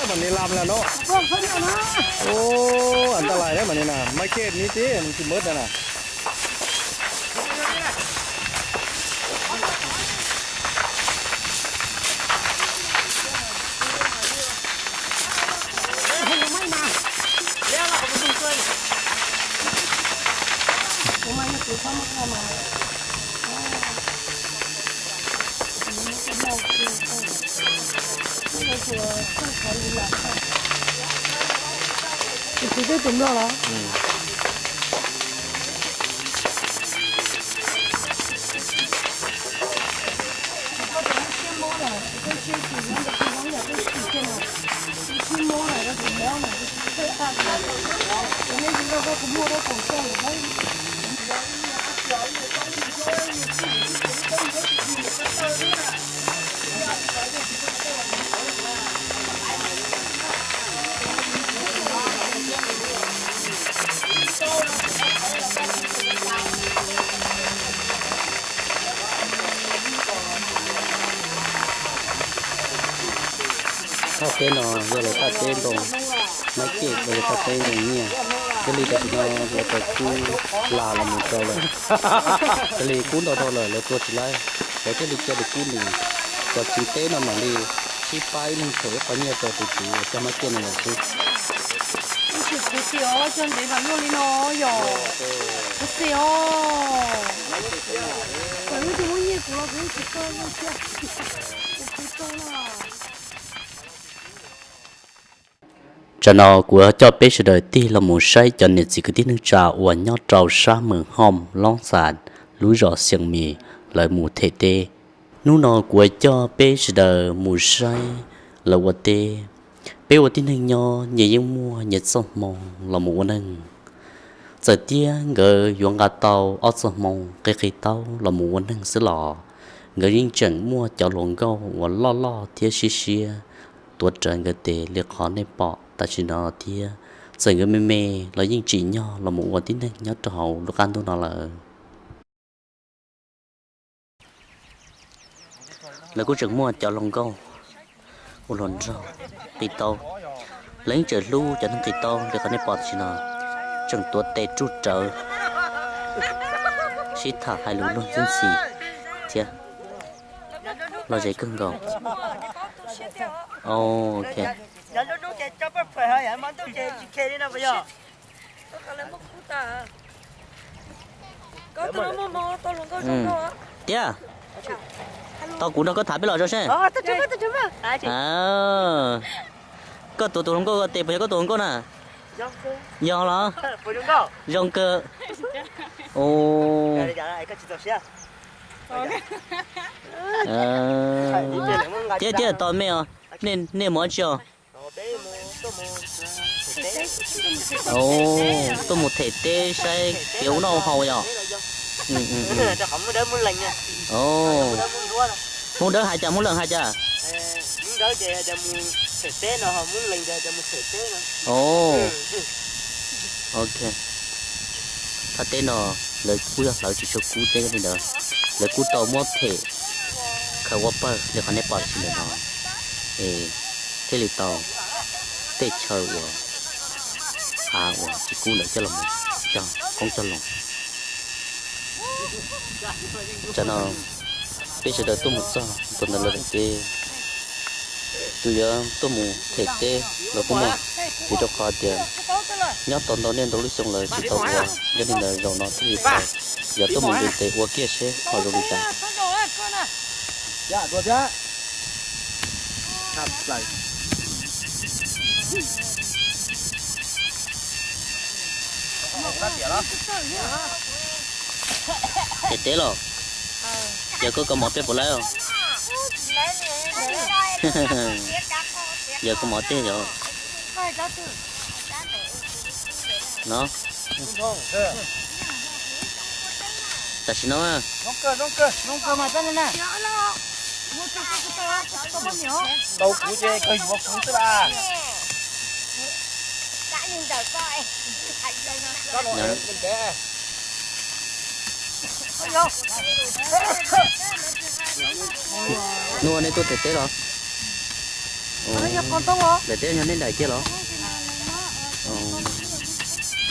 Mas ni lam las no. Ub, an ta lais na mas ni na, maj kej ni tib tsis muab tas na. Tus twb tus nplog los? Thaj teb no yog lawv thaj teb ntoo, nab kej yog lawv thaj teb ntoo nyiaj. Yog li tam sim no lawv tau kub las los mus rau lawm. Yog li kub ntau dhau lawm lawv tua tsis laib, lawv thiaj li cia li kub nws. Cov tsev teb no mam li sib pab ib leeg tshem ib qho nyiaj rau tus tswv uas cog nab kej no lawm xwb. Kuv xim os, cog ntev mam luaj li no yog. Kuv xim os. Thaum ub tus muab nyiaj kuv los kuv yeej tsis tau zoo tiag. Kuv tsis tau na. Tsam no kuv yuav coj peb sawv daws tig los mus saib cov niam txiv kwv tij neej tsa uas nyob rau sab Mws Hom Loob Xas lub zos Xias Mis lawv mus them teb. Hnub no kuv yuav coj peb sawv daws mus saib lawv ua teb. Peb ua tib neeg nyob nyias yeej muaj nyias txoj hmoo los mus ua neeg. Txawm tias nkawd yuav nqa tau ob txoj hmoo qi qi taub los mus ua neeg xwb los nkawd yeej tseem muaj cov hluas nkauj uas loj loj thiab siab siab tuav rawv nkawd tes li qhov nej pom tam sim no thiab. Txawm nkawd me me los yeej tsim nyog los mus ua tib neeg nyob rau hauv lub qab ntuj no lawm. Lawv kuj tseem muaj cov hluas nkauj ua hluas nraug qi taub. Lawv yeej tseem hlub cov neeg qi taub li qhov nej pom tam sim no, tseem tuav tes ruj rawv sib tham hais lus luag ntxhi ntxhi thiab. Lom zem kawg nkaus. Ok. Tiag. Tau kuv nrog koj tham peb los zoo seb. Koj tuav tus hluas nkauj ko tes puas yog koj tus hluas nkauj na? Yog los? Zoo kawg. Thiab thiab tos me os. Nej mus dab tsi os? Tuaj mus them teb saib kev ua noj haus yom. Hmoob Dawb hais cas, Hmoob Lees hais cas? Ok. Thaj teb no lawv kuj yog hlawv tsis tshua kub thiab li ntawd, lawv kuj tau muab them khaws ua pawg li qhov nej pom tam sim ntawm no, es thiaj li tau tej chaw uas av uas tsis kub ntawd coj los cog qoob cog loo. Tsam no peb sawv daws tuaj mus txog rau ntawm lawv daim teb, tus yuav tuaj mus them teb los kuj muaj, vim rau qhov tias nyob tau ntau niaj ntau lub xyoo lawv tsis tau ua, yog li ntawd zaum no thiaj li tau, yuav tuaj mus nqis tes ua kiag seb ho zoo li cas. Them teb los? Yog koj kaus mom peb puas laib os? Yog kaus mom tej yog no. Tam sim no Nua nej tuaj them teb los? Daim teb yog nej daim kiag los?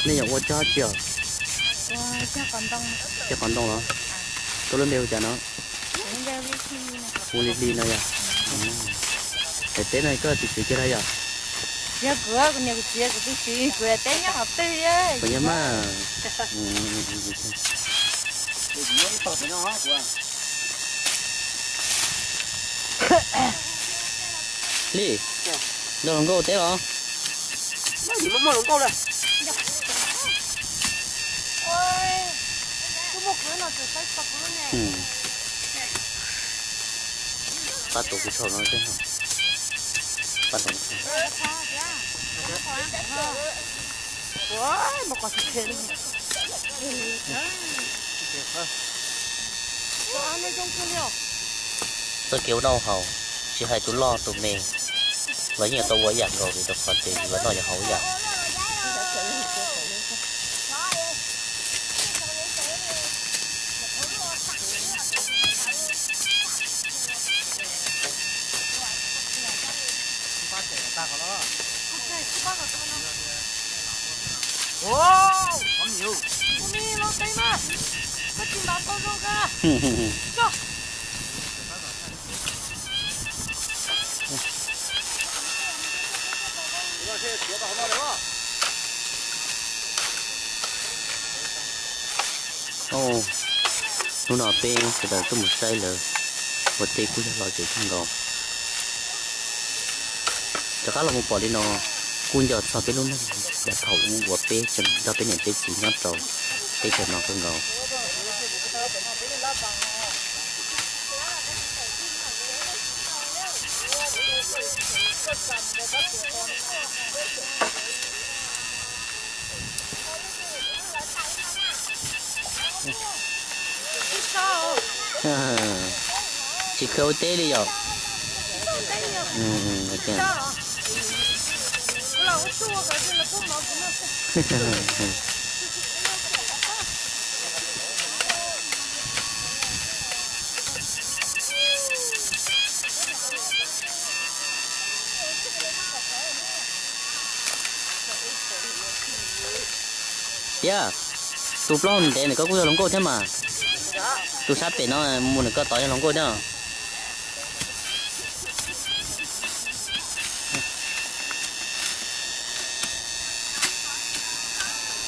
Nej yuav ua cog tsi os? Cog qos ntoo los? Koj lub npe hu cas no? Hu Li Hli no yog? Daim teb no koj txiv txiv kiag los yog? Yog kuv, kuv niam kuv txiv kuv twb siv, kuv daim teb nyob qhov twg? Kuv nyob mas. Li, nrog hluas nkauj teb los? Pab tus kuv tshau no, pab tus. Txoj kev ua noj haus, tsis hais tus loj tus me, los yeej yuav tau ua ib yam nkaus vim rau qhov tias yus yuav noj yuav haus ib yam. Hnub no peb sawv daws tuaj mus saib lawv ua teb kuj yog lom zem kawg nkaus. Rov qab los mus pom li no, kuj nco txog peb lub neej yav thaum ub uas peb tseem nrog peb niam peb txiv nyob rau teb chaws no kawg nkaus. Tsis khaws ua teb li yom? Tiag, tus plaub hau ntev ntawm koj kuj yog hluas nkauj thiab mas. Tus sab pem no mus ntawm koj tod yog hluas nkauj thiab.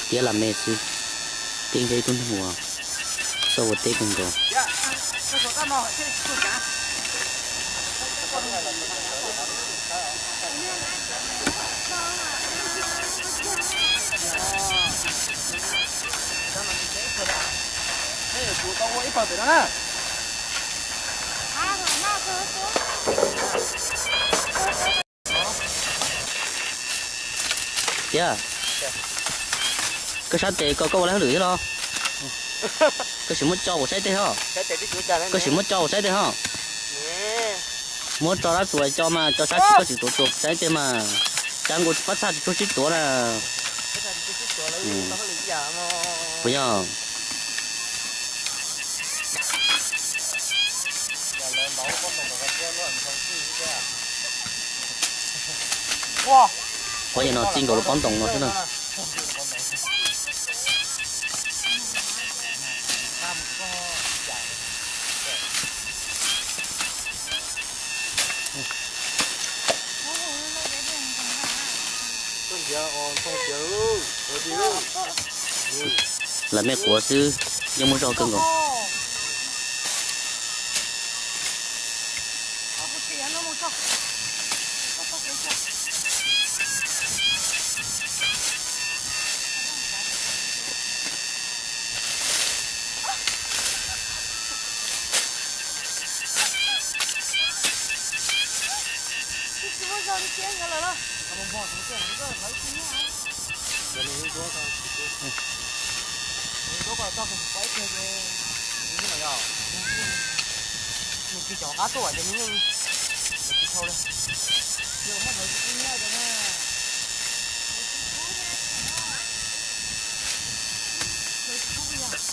Tiab lam me xwb, tib nco ib tug neeg uas txawj ua teb kawg nkaus. Tiag, koj sab tes ko koj ua laj hauj lwm thiab los? Koj sim muab tso kuv saib teg ho. Koj sim muab tso kuv saib teg ho. Muab tso dab tsuas coj mas, tso sab tsis koj tsis tuav tsuas saib teg mas. Cas nkaus pab txhaj tsis tsuag sib tuav na. Puas yog? Qhov yog no txij nkaus lub pob ntoos no xwb na. Lawv me quav xwb, yeej muaj zog kawg nkaus.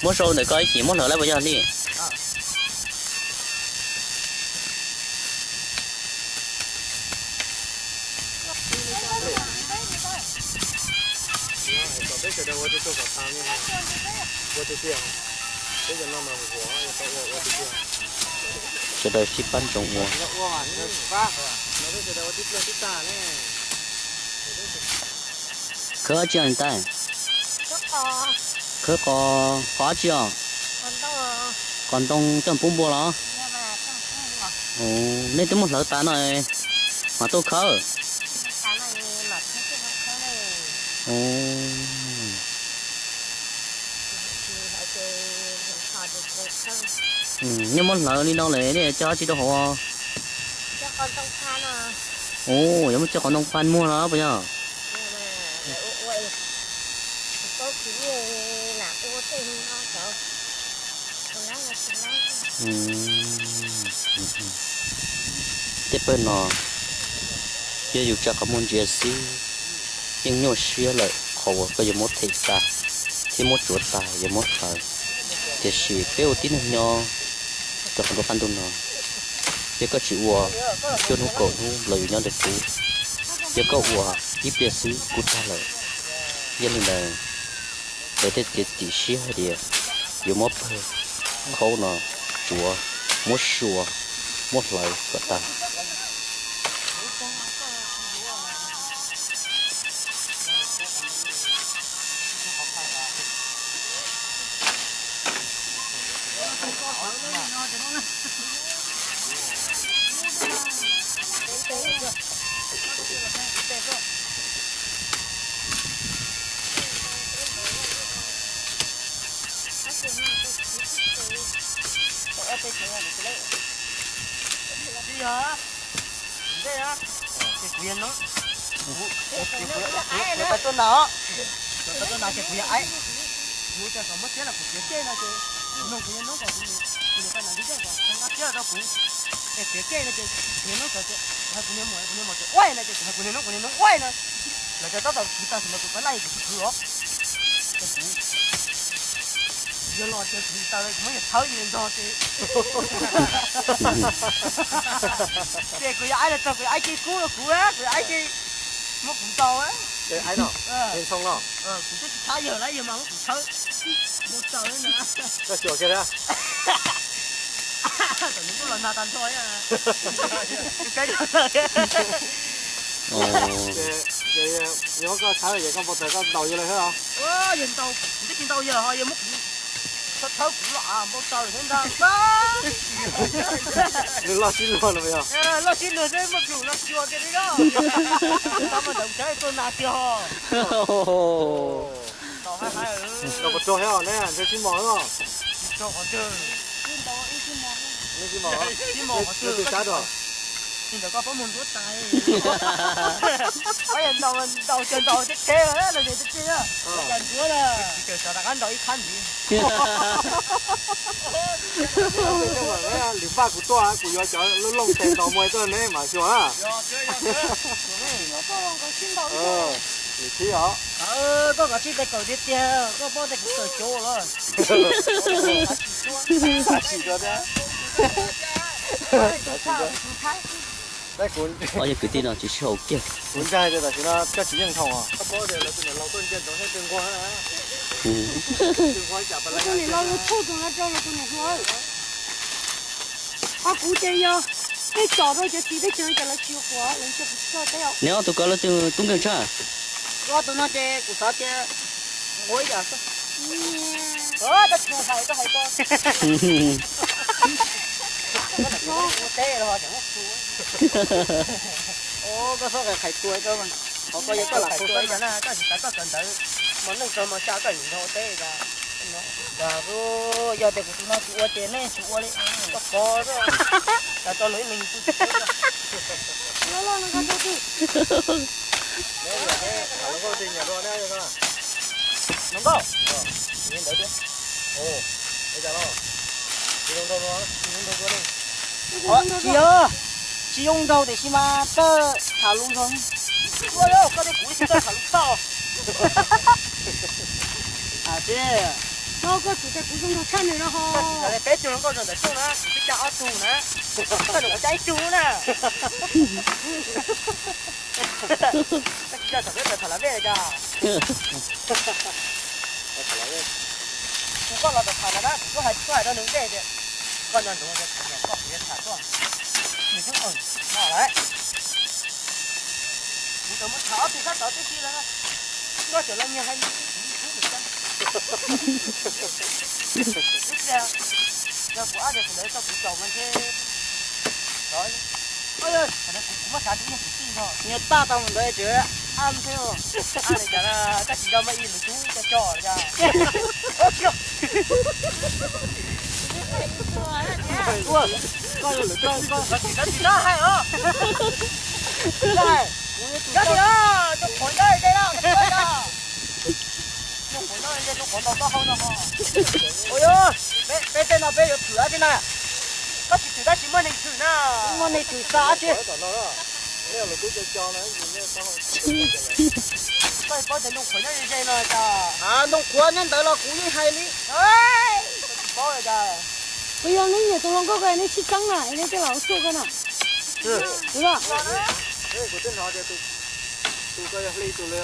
Muab sau ntawm ko ib chim muab hlawv lawm puas yog li? Sawv daws sib pab ntsoov ua. Khawb dab tsi os niam tais? Khawb qos, qos dab tsi os? Qos ntoo coj pub npua los? Nej twb muab hlawv tas no mas tuaj khawb. Nej muab hlawv li no lawm nej coj dab tsi rau hauv? Ua, yuav muab coj qos ntoo phaj muag los puas yog? Tej pawg no yog yus tsa qhov muag ntsia xwb, yeej nyuaj siab lawm qhov uas koj yuav muab them tas thiab muab tsuav tas yuav muab hlawv. Tiam sis peb ua tib neeg nyob rau qhov nruab qab ntuj no, yog koj tsis ua cuaj hnub kaum hnub los yus nyob ntawm kuv, yog koj ua ib pliag xwb kuj tag lawm. Yog li ntawd, lawv thiaj txiav txim siab hais tias yuav muab pawg khaub no tsuav, muab sua, muab hlawv kom tag. Ces kuv yog noob, kuv pais tuaj nas, kuv pais tuaj nas ces kuv yog aib. Kuv ua cas kom muab txiab los kuv tiav kej no ces kuv nug kuv niag noob kom kuv niam pab nas ntib zej kom nqa txiab los rau kuv. Es tiav kej no ces kuv niag noob txawm hais kuv niag muam, kuv niag muam tias ua na ces kuv hais kuv niag noob, kuv niag noob ua na. Lawv cov tab tom khwv tag sim no kuv pab laj kuv tsis khwv os. Ces kuv yog los ces kuv tsis tau kuv muab yawg thawb yawg nrog ces ces kuv yog aib los txog kuv yog aib ces kub rau kuv, kuv yog aib ces muab kuv ntaus. Kuv twb tsis thab yawg lawm yawg mas muab kuv thawb. Mus tsaws na. Koj xyuas kiag na. Tam nws tuaj los nag tag nrho. Ces yog koj thawb ces koj npau taws koj ntaus yawg lawm thiab los? Yawg ntaus, kuv twb tsis ntaus yawg ho yawg muab kuv Thawb kuv los npau taws thiab ntag. Nws loj sib luag los yog? Loj sib luag xwb, muaj plhus los xyuas kiag li na. Tau mas ntawd kuv txhais tuaj nag tiag ho. Tau hais hais. Los puas rog thiab os, neb ntshe sib mos los? Rog qhov twg? Sib mos, sib mos. Leej twg sab rog? Ntawm koj pob muag nruab tais. Ntaus ces ntaus teb teb los ces teb teb, cas nruab na. Tsis tawm xyov rov qab ntaus ib khab ntxiv. Lwm paj kuv tuaj kuv yuav cov lub looj tes ntaus muag tuaj neb mam xyuas na. Lwm thib os. Koj kav tsij tes kawm tiag tiag, koj paub tes kuv kawm cov los. Xav tsis tau thiab. Ob yog kwv tij no tsis sib haum kiag. Kuv ntshai tias tam sim no koj tsis yeej thaum os. Koj paub tias lawv tus niam laus tuaj ntsia ntsoov thiab twg nquag na. Twg nquag cas pas lawv tus niam laus los tshauj tus no rau lawv tus niam hluas. Qhov kuv ces yog peb tsom rau cov txiv teb chaws cas lawv tsis yuav quav lawv ntsia kuv tsis tau teb os. Neb ob tug ko leej twg tub nkeeg tshaj? Ob tug no ces kuv xav tias nquag ib yam xwb. Koj tsis hais koj hais ko. Koj teb los ho tseem muab txu. Koj txhob qhais qhais tua koj mas. Qhov ko yog koj lam qhais tua na, koj tsis xav koj kawm ntawv mos neej txog mos xya koj yuav nrog ua teb cas. Yog tias kuv tus no tsis ua ces nej tsis ua li. Koj kov xwb. Cas tso lawv ib leeg tu tsis tau. Hluas nkauj, tsis yog, tsis zoo nraug tiam sis mas koj tham lus zoo. Koj thiab kuv tsis tau tham lus txog. Tsis, no koj tsum tias kuv zoo nraug tshaj nws no ho. Peb tug hluas nkauj zoo ntawm Xyooj na, kuv twb cab ob tug na, koj nws kuv cab ib tug na. Koj tsis coj thaum peb tawm tham las vej cas. Kuv koj los tawm tham ntawd na, kuv twb hais, twb hais rau nws ntej tias koj nco ntsoov tias kuv niam koj kuv yuav tham tuaj. Nws twb no lawm. Kuv tseem muab tham ob tug sab tod tib si lawm. Koj tseem los nyiag hais kuv ib tug li cas. Ib pliag yog kuv ab tias kuv ntawd tau kuv caum mas ntshe, kuv muab xav tus ib yog kwv tij no. Nyias taj tau mus ntawd tseem ab thiab. Ab li cas na, koj tsis nco mas ib lwm tub cov cov li cas. Koj yog lwm tus, koj tsis nco tsis nco hais os. Koj tsis nco, tus qhuav nyob ze no, tus qhuav nyob ze tus qhuav ntaus taub hau no ho. Ua, peb tej no peb yuav thwm dab tsi na? Koj tsis thwm tab sis muaj neeg thwm na. Muaj neeg thwm xa dab tsi? Koj paub tias ntoo qhuav nyob ze ze no cas? Ntoo qhuav nyob ntawd los kuv yeej hais li. Koj tsis paub li cas. Kuv yog neb nyiam tus hluas nkauj ko neb sib txeeb na, neb tej laus tuaj ko na. Kuv twb hnov tias tus ko yog hle tus li.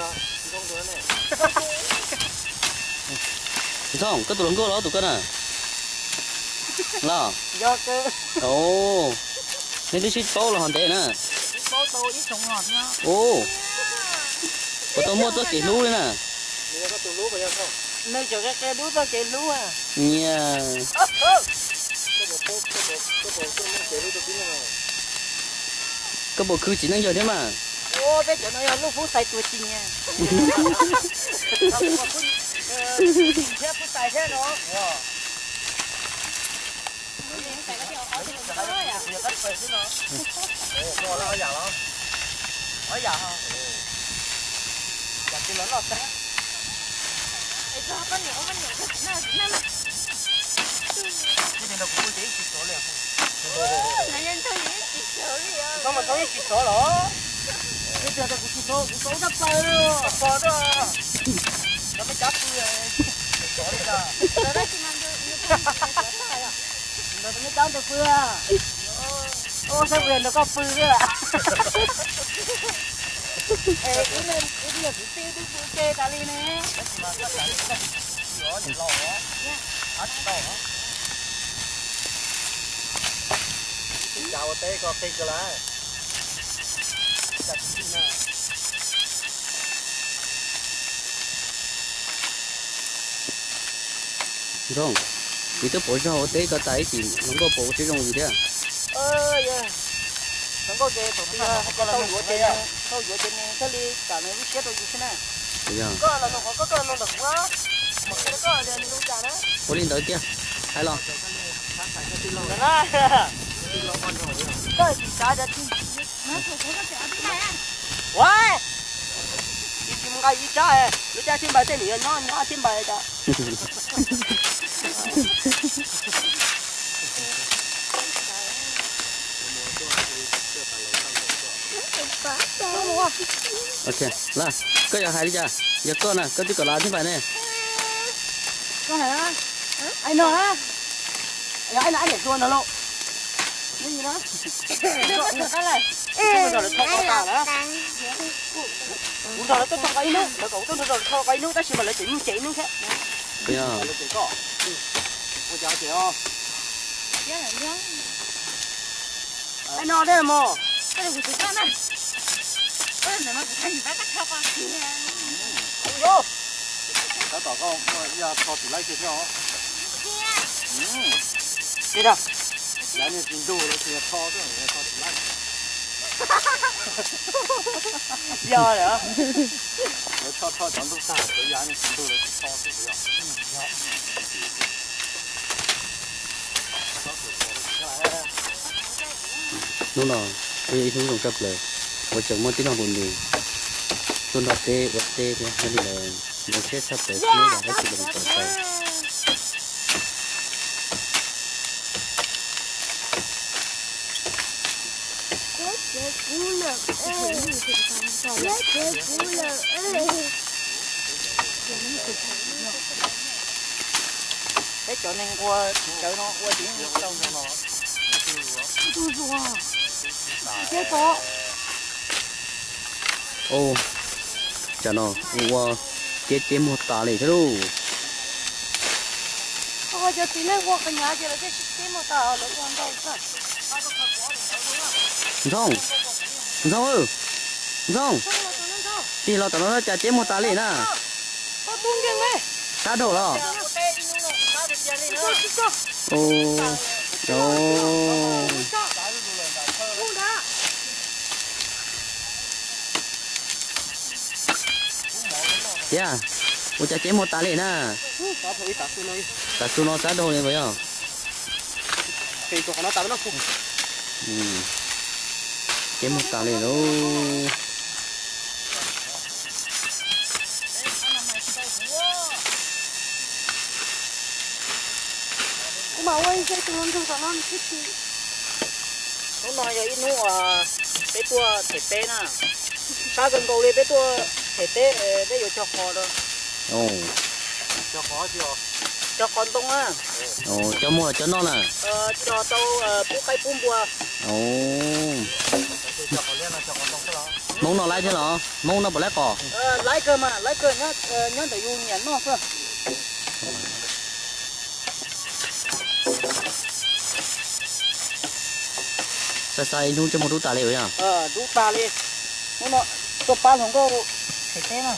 Ntxooj, koj tus hluas nkauj los tus ko na? Los. Neb twb sib paub los ho ntev na. Ub, puas tau muaj txoj kev hlub li na? Nyias. Koj puas khwv txiv neej yawg thiab mas? Peb cov no yog lub fub xais tuag ci nyias. Thiab fub xais thiab no. Tsis tau los. Kuv tsis tau, kuv tsis tau, kuv tau tab plaws li. Tau pog tau. Cov me cav pw, tsis tau li cas. Ntawd tus me cav ntawd pw. Ua saib kuv yog nrog koj pw xwb. Es ib yog kwv tij twb pw ke tas li ne. Tab sis mas koj tham li koj tsis los. Tsis tau. Cas ua teb koj qig kawg lawm. Ntxooj, Kuv twb pauv zog ua teb ko tas ib chim hluas nkauj pauv siab zoo yus thiab. Hluas nkauj ces thaum twg hais tias tau yuav ces nws, tau yuav ces nws thiaj li kam nws lub siab rau yus xwb na. Koj los nug qhov koj, koj los nug ntawm kuv. Ua li ntawd kiag, hais los. Koj tsis tsav tias tsis, ua, tsis mus nqa ib tsab, lub tsab thib npai tej nws yuav nyob nyob thib npai cas. Ok, Laj, koj yuav hais li cas? Yog koj na, koj twb kom lawv thib npais ne. Koj hais, ai no, yog ai no ai niam tua no lauj. Kuv nrog lawv tuaj txog qhov ib hnub, lawv kom kuv tuaj nrog lawv txog qhov ib hnub tab sis mas lawv tseem yeej cem ib hnub thiab. Lawv cem koj, ua cas cem os? Ai no thiab mos. Tab tom koj muaj ib yam tho tsis laib kiag thiab os. Yav niag tsis ntug los tsis tho, tho tsis laib. Yog lawm, lawv tho tho cov ntug tag, cov yav niag tsis ntug lawv tsis tho xwb yog. Hnub no kuj yog ib hnub zoo tshaj plaws uas tseem muaj tib neeg npus nus tuaj nrog peb ua teb thiab, yog li lawm zoo siab tshaj plaws, neb yam dab tsi los tau tau. Peb cov neeg nqua tsis cawv no ua tsis tau no. Tus zuag, peb cov. Ua, tsam no ua ciab ceb muag tas li thiab lauj. Cov txiv neej ua qhov nyav ces lawv thiaj tsis ceb muag tas, lawv ua ntau xwb. Ntxoov, Ntxoov, Ntxoov, tig los tom no cas ceb muag tas li na. Sab dhau los? Tiag, ua cas ceb muag tas li na. Tav su no sab dhau li puas yog? Ceb muag tas li lauj. Kuv mam ua ib zej tus hluas nraug tom no nws twb tsis. Hnub no yog ib hnub uas peb tuaj them teb na. Sab kawg nkaus li peb tuaj them teb, peb yuav cog qos rau. Cog qos ntoo na. Cog muag los cog noj na. Cog tau pub qaib pub npua. Hmoob noj laib thiab los? Hmoob noj puas laib qos? Laib kawg mas, laib kawg, nyob ntawm yus nyiam noj xwb. Xav xav ib hnub ntsej muag dub tas li yog? Dub tas li. Hnub no tuaj pab hluas nkauj them teb na.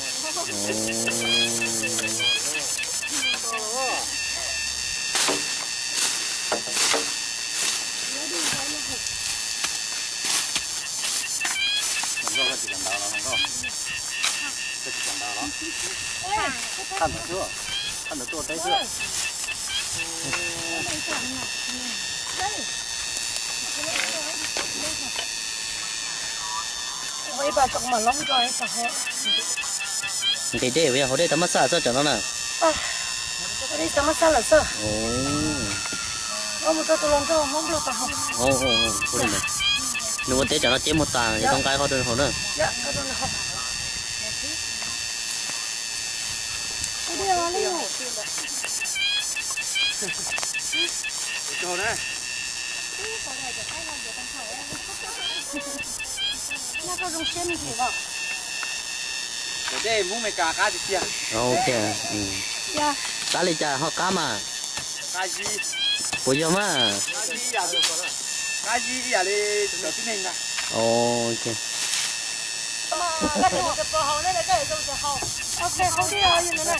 Hluas nkauj, koj tsis kawm ntawv los hluas nkauj? Koj tsis kawm ntawv los? Thaj ntawd xwb, thaj ntawd tuaj teb xwb. Nqis dej, hauv dej tau mab xaj txoj cov no na. Dej tau mab xaj lawm xwb. Nws ua teb cov no ceb muag tas, tau nqa qhov rau hauv na. Cov dej Hmoob Meskas qab tiag tiag. Ok. Qab li cas ho qab mas? Puas yog mas? Qab ib yam li cov tib neeg ntag. Ok. Hau dej os, yog ntawd na.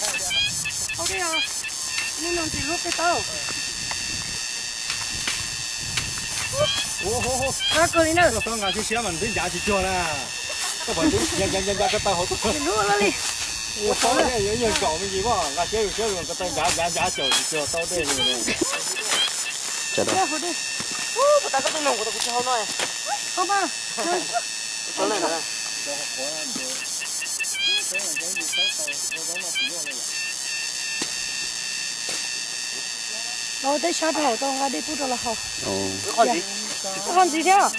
Hau dej os. Ib no ntxim hlub peb tau. Ua, koj li na, koj txhob nqa siab siab mas nws twb ncav tsis cuag na. Koj pom ncav ncav ncav ncav ko taw hauv tuaj. Nws lub li. Ua, txhob yog zaum me ntsis mas nqa siab zus siab zus ko taw ncav ncav ncav caum tsis cuag tau dej li. Puas tas koj twb nug kuv tas kuv tsis hau no. Los teb sab rau hauv tau nqa dej pub rau los haus. Qhov ntxiv thiab.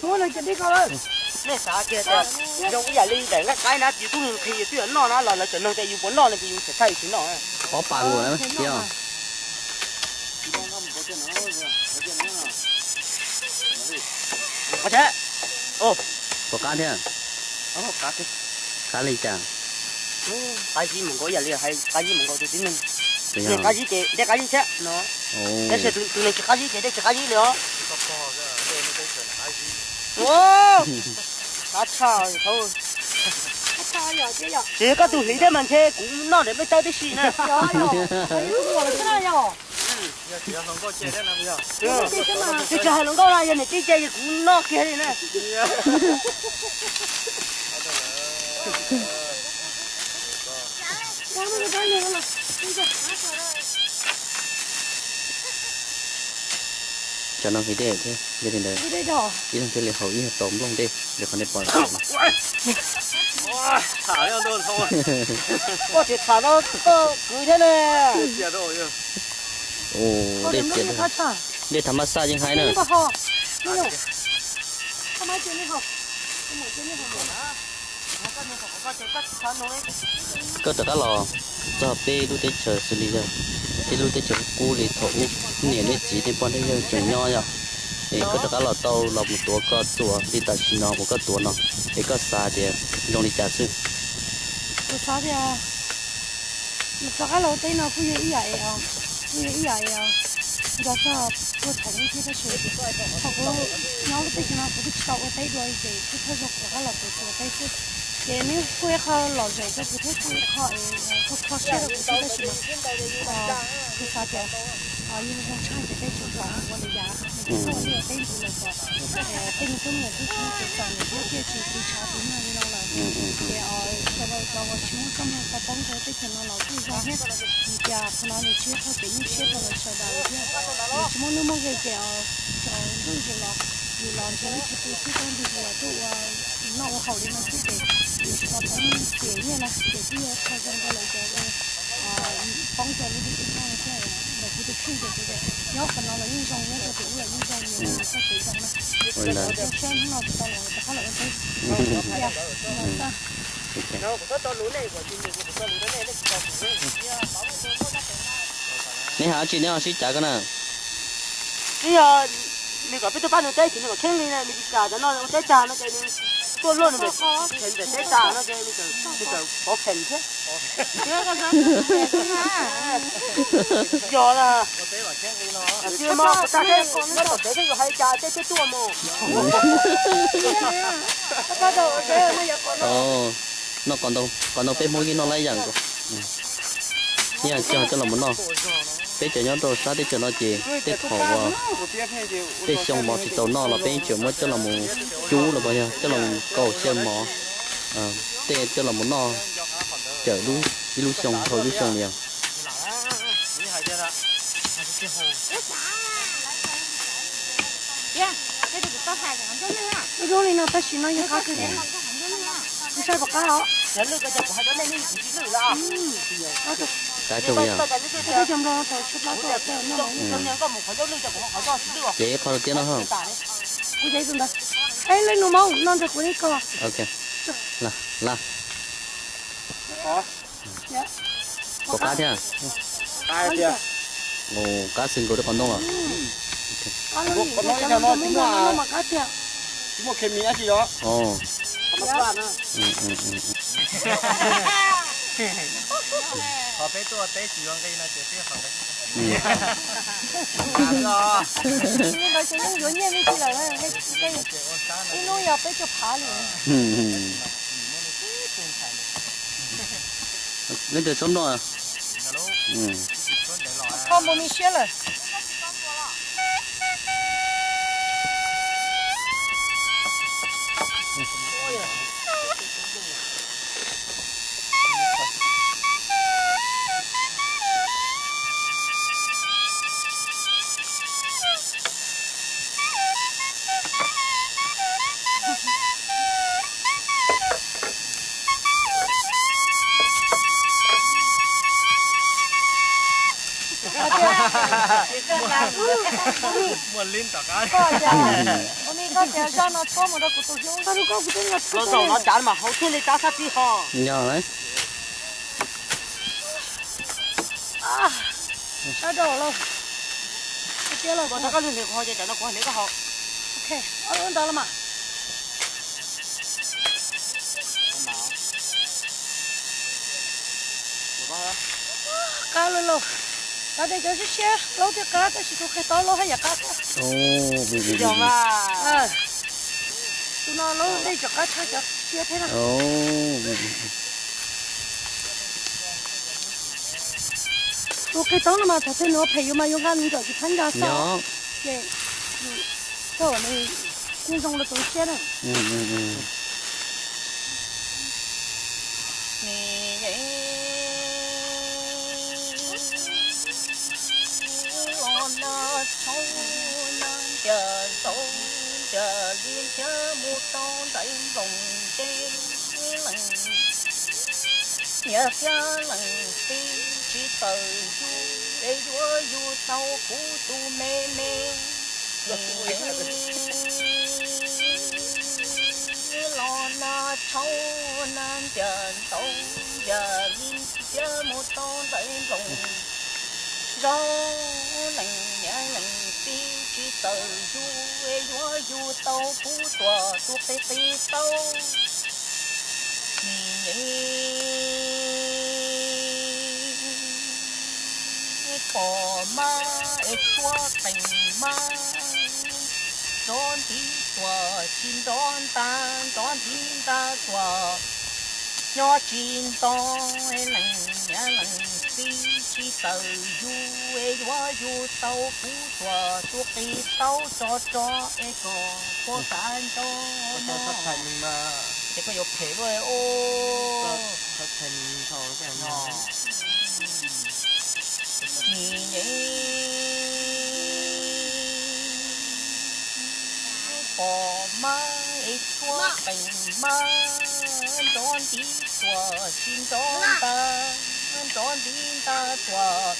Muab no cov dej ko lawm. Nej xav kiag tias zoo ib yam li daim nqaij qaib na, yus tub nqhis yus twb yuav noj na los lawv tseem nug tias yus puas noj no ces yus tseem thaij yus tsis noj. Ob pas nkaus na. Puas qab thiab? Qab li cas? Qab zib mus nkaus ib yam li hais qab zib mus nkaus tus tib neeg. Neeg qab zib ces dej qab zib thiab no. Tab sis tus neeg tsis qab zib ces dej tsis qab zib li os. Qab tshaj. Ces koj tus hliv thiab mas ntshe kuv noj daim npej tawb tib si na. Tsis hais hluas nkauj na, yog niam tij ces kuv noj kiag li na. Cov no nqhis dej thiab, yog li ntawd ib leeg thiaj li haus ib leeg tau nplooj dej li qhov nej pom no. Koj tsis tham no koj kwv thiab ne. Dej tiag, dej thav mab xaj yeej haib na. Koj rov qab los txog peb lub teb chaws xws li yog peb lub teb chaws qub li thaum ub niam nej txiv nej poj nej yawg tseem nyob yom, es koj rov qab los tau los mus tuav koj txuas li tam sim no uas koj tuav no, es koj xav tias zoo li cas xwb? Kuv xav tias rov qab los ua teb no kuj yog ib yam es, kuj yog ib yam es nco txog puag thaum ub thiab tab sis thaum kuv nyob lub teb chaws no kuv twb tsis tau ua teb dua li ces kuj thawj zaug kuv rov qab los kuv tsis ua teb xwb. Ces nws kuj ib qho lom zem rau kuv thiab kuj ib qho es kuj kho siab rau kuv thiab tab sis mas kuv xav tias yog zoo tshaj ces peb tseem pom ua li cas, nws kuj txhob ua teb ntxiv lawm kom tej me tub me nyuam tub tsis muaj kev txom nyem thiab thiaj tsis tiv tshav tiv nag li no lawm. Ces sawv daws cov uas tsis muaj txoj hmoo tau poob rau teb chaws no los kuj zoo thiab. Vim tias qhov no nws tsis yog qhov kev nyuaj siab rau lawv sawv daws thiab. Nws tsis muaj nuj muaj nqis ces tsaus ntuj zus los, yus los nrhiav lub chaw pw xwb, tsaus ntuj zus los tuaj ua noj ua haus li no xwb ces yus tsis tau poob xiam nyiaj na, ces kuj yog qhov zoo rau lawv cov poob rau lub teb chaws no thiab. Ntawm kuv tus kheej ces kuv tias nyob qhov no los yeej zoo, nyob rau tim ub los yeej zoo, yus txoj kev zoo na. Zoo siab hnub no kuv tau los rov qab los ua teb. Neb hais dab tsi neb ho sib cav ko na? Twb yog nws kom peb tuaj pab nws teb ces nws kom kheeb li na, nws tsis kam cov no ua teb tag no ces nws tuaj luaj nws ntawm teb tag no ces nws txawm pov pheem thiab. Yog na, tsis muaj kuv tag nyob tom tsev thiab yus hais li cas tej thiaj tuaj mus. Noj qos ntoo, qos ntoo peb Hmoob yeej noj lab yam nkaus. Ib yam coj coj los mus noj. Peb cov nyob rau sab teb chaws no ces tej thaum uas tej xyoo mov tsis txaus noj los peb tseem muab coj los mus cub los yog coj los mus kaus cia mov, tej coj los mus noj cawm ib lub xyoo dhau ib lub xyoo li os. Ib lub li no tab sis no yeej qab kawg, kuv saib puas qab os. Qab kawg li os. Peb cov nplog no thaum tshuab plab tuaj, ces ib qho tiab no. Kuv caiv tus ntawd. Eb, leej nus maub no nrog kuv ib ko. La, la. Puas qab thiab? Qab xwb nkaus li qos ntoo los. Qos ntoo ib tag no tsis muaj, tsis muaj khes mis dab tsi os. Qhov peb tuaj teb tsis yuav nqi no ces peb qhov nqi. Ib hnub yog peb caug phav li. Leej twg txhob nploj. Kho mus me siab lawm. Ua li tom qab. Ua li koj tias zaj no tshuab mus rau kuv tus hlub, koj hlub koj kuv twb nqa tshuab los zaum no cav mas hauv thiaj li tab sab pib ho. Yog lawm. Sab rau lauj. Tiag lauj. Koj rov qab lwg nws qhov ces tam no kuv hais nws koj haus. Ok, ob lub ntawd los mas. Qab lawm lauj. Qab tias cov siab siab laub thiaj qab tab sis tus qig taub laub haj yam qab thiab. Yog mas. Tus no laub dej tseem qab tshaj cov siab thiab na. Tus qig taub no mas thaum twg nws ua phem yus mas yus nqa nws nraum tsis phab ncas xwb. Ces koj ua nws kuj zoo rau tus siab na. Los na tshauv na ntias zaub ntias li thiab mus rau ntawm nploos ntsej lees. Niam thiab leej txiv tsis tawm yus es yuav yus tau kuv tus me me. Los na tshauv na ntias zaub ntias li thiab mus rau ntawm nploos. Zaub lees niam lees txiv tsis tawm yus es yuav yus tau kuv tuam tus qig qig taub. Nim pom mab es tshuab qees mab, nrov ntiv tuam tsis nrov nta, nrov ntiv nta tuam nyob tsis nto. Lees niam lees txiv tsis tawm yus es yuav yus tau kuv tuam tus qig taub tso tso es kom puab kav nco mog. Ces koj yuav phem luaj os. Nim pom mab es tshuab qees mab, nrov ntiv tuam tsis nrov nta, nrov ntiv nta tuam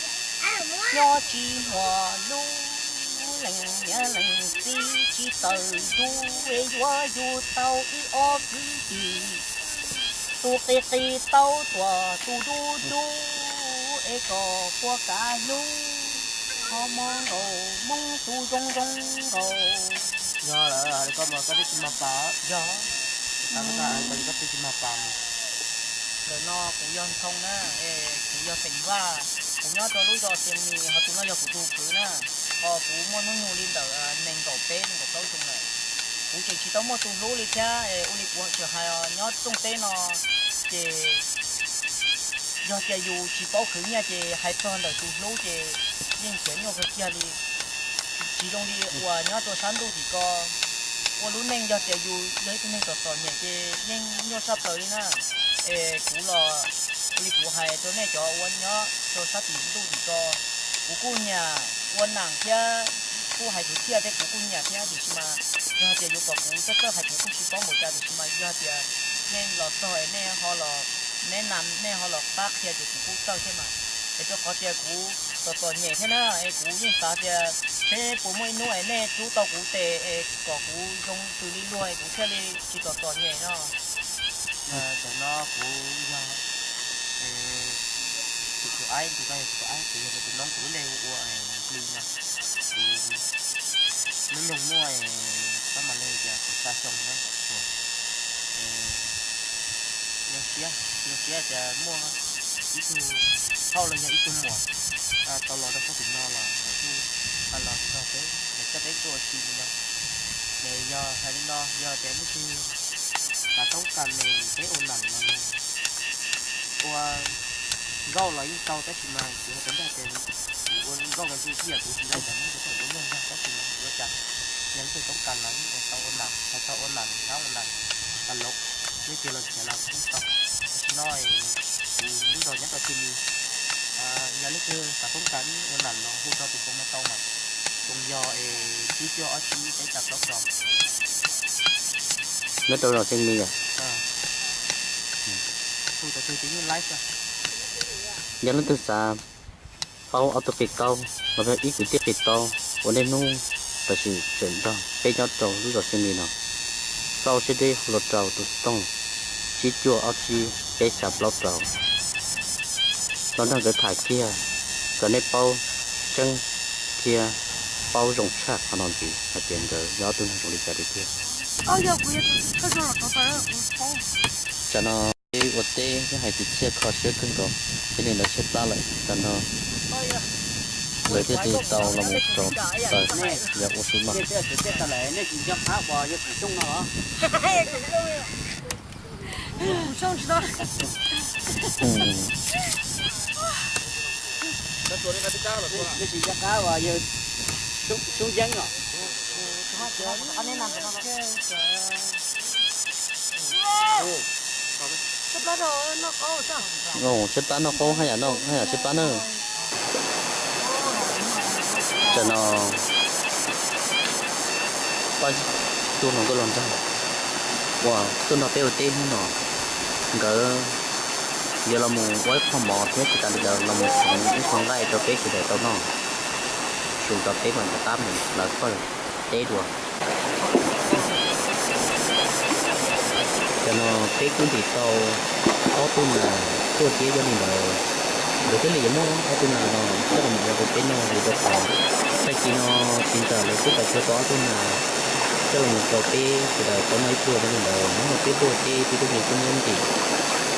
nyob tsis muaj lub. Lees niam lees txiv tsis tawm yus es yuav yus tau ib ob kwv tij, tus qig qig taub tuam tus dub dub es kom puab kav hnub, ho mob nkaus moob tus zoo zoo nkaus. Yog lawm, koj mas koj twb tsis mag pas. Yog. Koj twb tsis mag pas mus. Ntawm no kuv yog Ntxhoo na, es kuv yog Xeem Vaj, kuv nyob rau lub zos Xias Mis, ho tus no yog kuv tus kwv na, ho kuv muaj hnub nyoog li ntawm nees nkaum peb nees nkaum plaub xyoo lawm. Kuv tseem tsis tau muaj tus hlub li thiab, es ua li kuv tseem hais os, nyob rooj teb no ces yog tias yus tsis paub khwv nyiaj ces hais txog ntawm tus hlub ces yeej khiav nyuaj kawg kiag li. Tsis zoo li uas nyob rau sab ntuj tim ko, ua lub neej yog tias yus yog ib tug neeg txom txom nyem ces yeej nyuaj tshaj plaws li na. Es kuv los ua li kuv hais rau nej cov uas nyob rau sab tim ntuj tim ko, kuv kuj nyiam ua nam thiab kuj hais kwv txhiaj thiab kuv kuj nyiam thiab, tiam sis mas yog hais tias yuav kom kuv txawj txawj hais kuv kuj tsis paub npaum cas, tiam sis mas yog hais tias nej los txog es nej ho los, nej nam nej ho los pab qhia ces kuv kuj txawj thiab mas. Es rau qhov tias kuv txom txom nyem thiab na, es kuv yeej xav tias seb puas muaj ib hnub es nej rub tau kuv tes es kom kuv zoo xws li luag es kuv thiaj li tsis txom txom nyem no. Tam no kuv yog tus tus aib, tus no yog tus tus aib, kuv yog tus noob, kuv lub npe hu ua Plis no. Kuv hnub nyoog muaj, koj mam li tias kuv xya xyoo na, kuv nyuaj siab, nyuaj siab tias muaj ib tug phauj los yog ib tug muam tau los rau sab tim no los lawv kuj los nrog peb, lawv coj peb tuaj ua si li no. Ces yog hais li no, yog tias leej twg xav toob kas es peb ua nam no yog ua Nkauj los yeej tau tab sis mas kuv hais rau nrog tias kuv ua nkauj mas yeej tij yam kuv tsis laib cov Hmoob cov tawm ua luag ntag tab sis mas ua cas yog leej twg toob kas los yeej ua tau ua nam, hais tau ua nam, hnab ua nam, tas laus, leej twg los nrhiav los kuv yeej tau. Tam sim no kuv lub zos nyob rau Xees Mis, yog leej twg xav toob kas ua nam los hu rau tus xoo no tau mas xoo yog es tsib cuaj ob tsib peb xya plaub rau. Nyob rau zos Xees Mis yom. Hu rau tus twg yeej laib xwb. Yog leej twg xav paub ob tug pem tau los yog ib kwv tij pem tau ua niaj hnub, tab sis tseem nrog peb nyob rau lub zos Xees Mis no, xauj siab deb los rau tus xov tooj tsib cuaj ob tsib peb xya plaub rau los nrog nkawd tham kiag kom nej paub tseeb thiab paub zoo tshaj qhov no ntxiv hais tias nkawd yog ob tug neeg zoo li cas tiag tiag. Tam no peb ua teb thiab hais kwv txhiaj kho siab kawg nkaus, thiaj li ntawd tshaib plab lawm tam no. Lawv thiaj li tau los mus rau taws yog ua su no. Tshaib plab noj qaub haj yam noj haj yam tshaib plab na. Tam no pab tub hluas nkauj hluas nraug uas tuaj nrog peb ua teb hnub no, nkawd yuav los mus ua ib qho mov thiab tsis tas li ntawd los mus hmoov ib qho nqaij rau peb sawv daws tau noj. Su rau peb mam rov qab mus hlawv fawj teb dua. Tam no peb kuj ntim tau ob tug nas tuaj thiab yog li ntawd, nkawd thiaj li yuav muab ob tug nas no coj los ua rau peb noj li rau qhov tag kis no tsis ntxawm lawv kuj pais tshuav tau ob tug nas coj los mus rau peb sawv daws tau noj ib pluag yog li ntawd. Hnub no peb tuaj teb peb tuaj mus kuj muab ntim,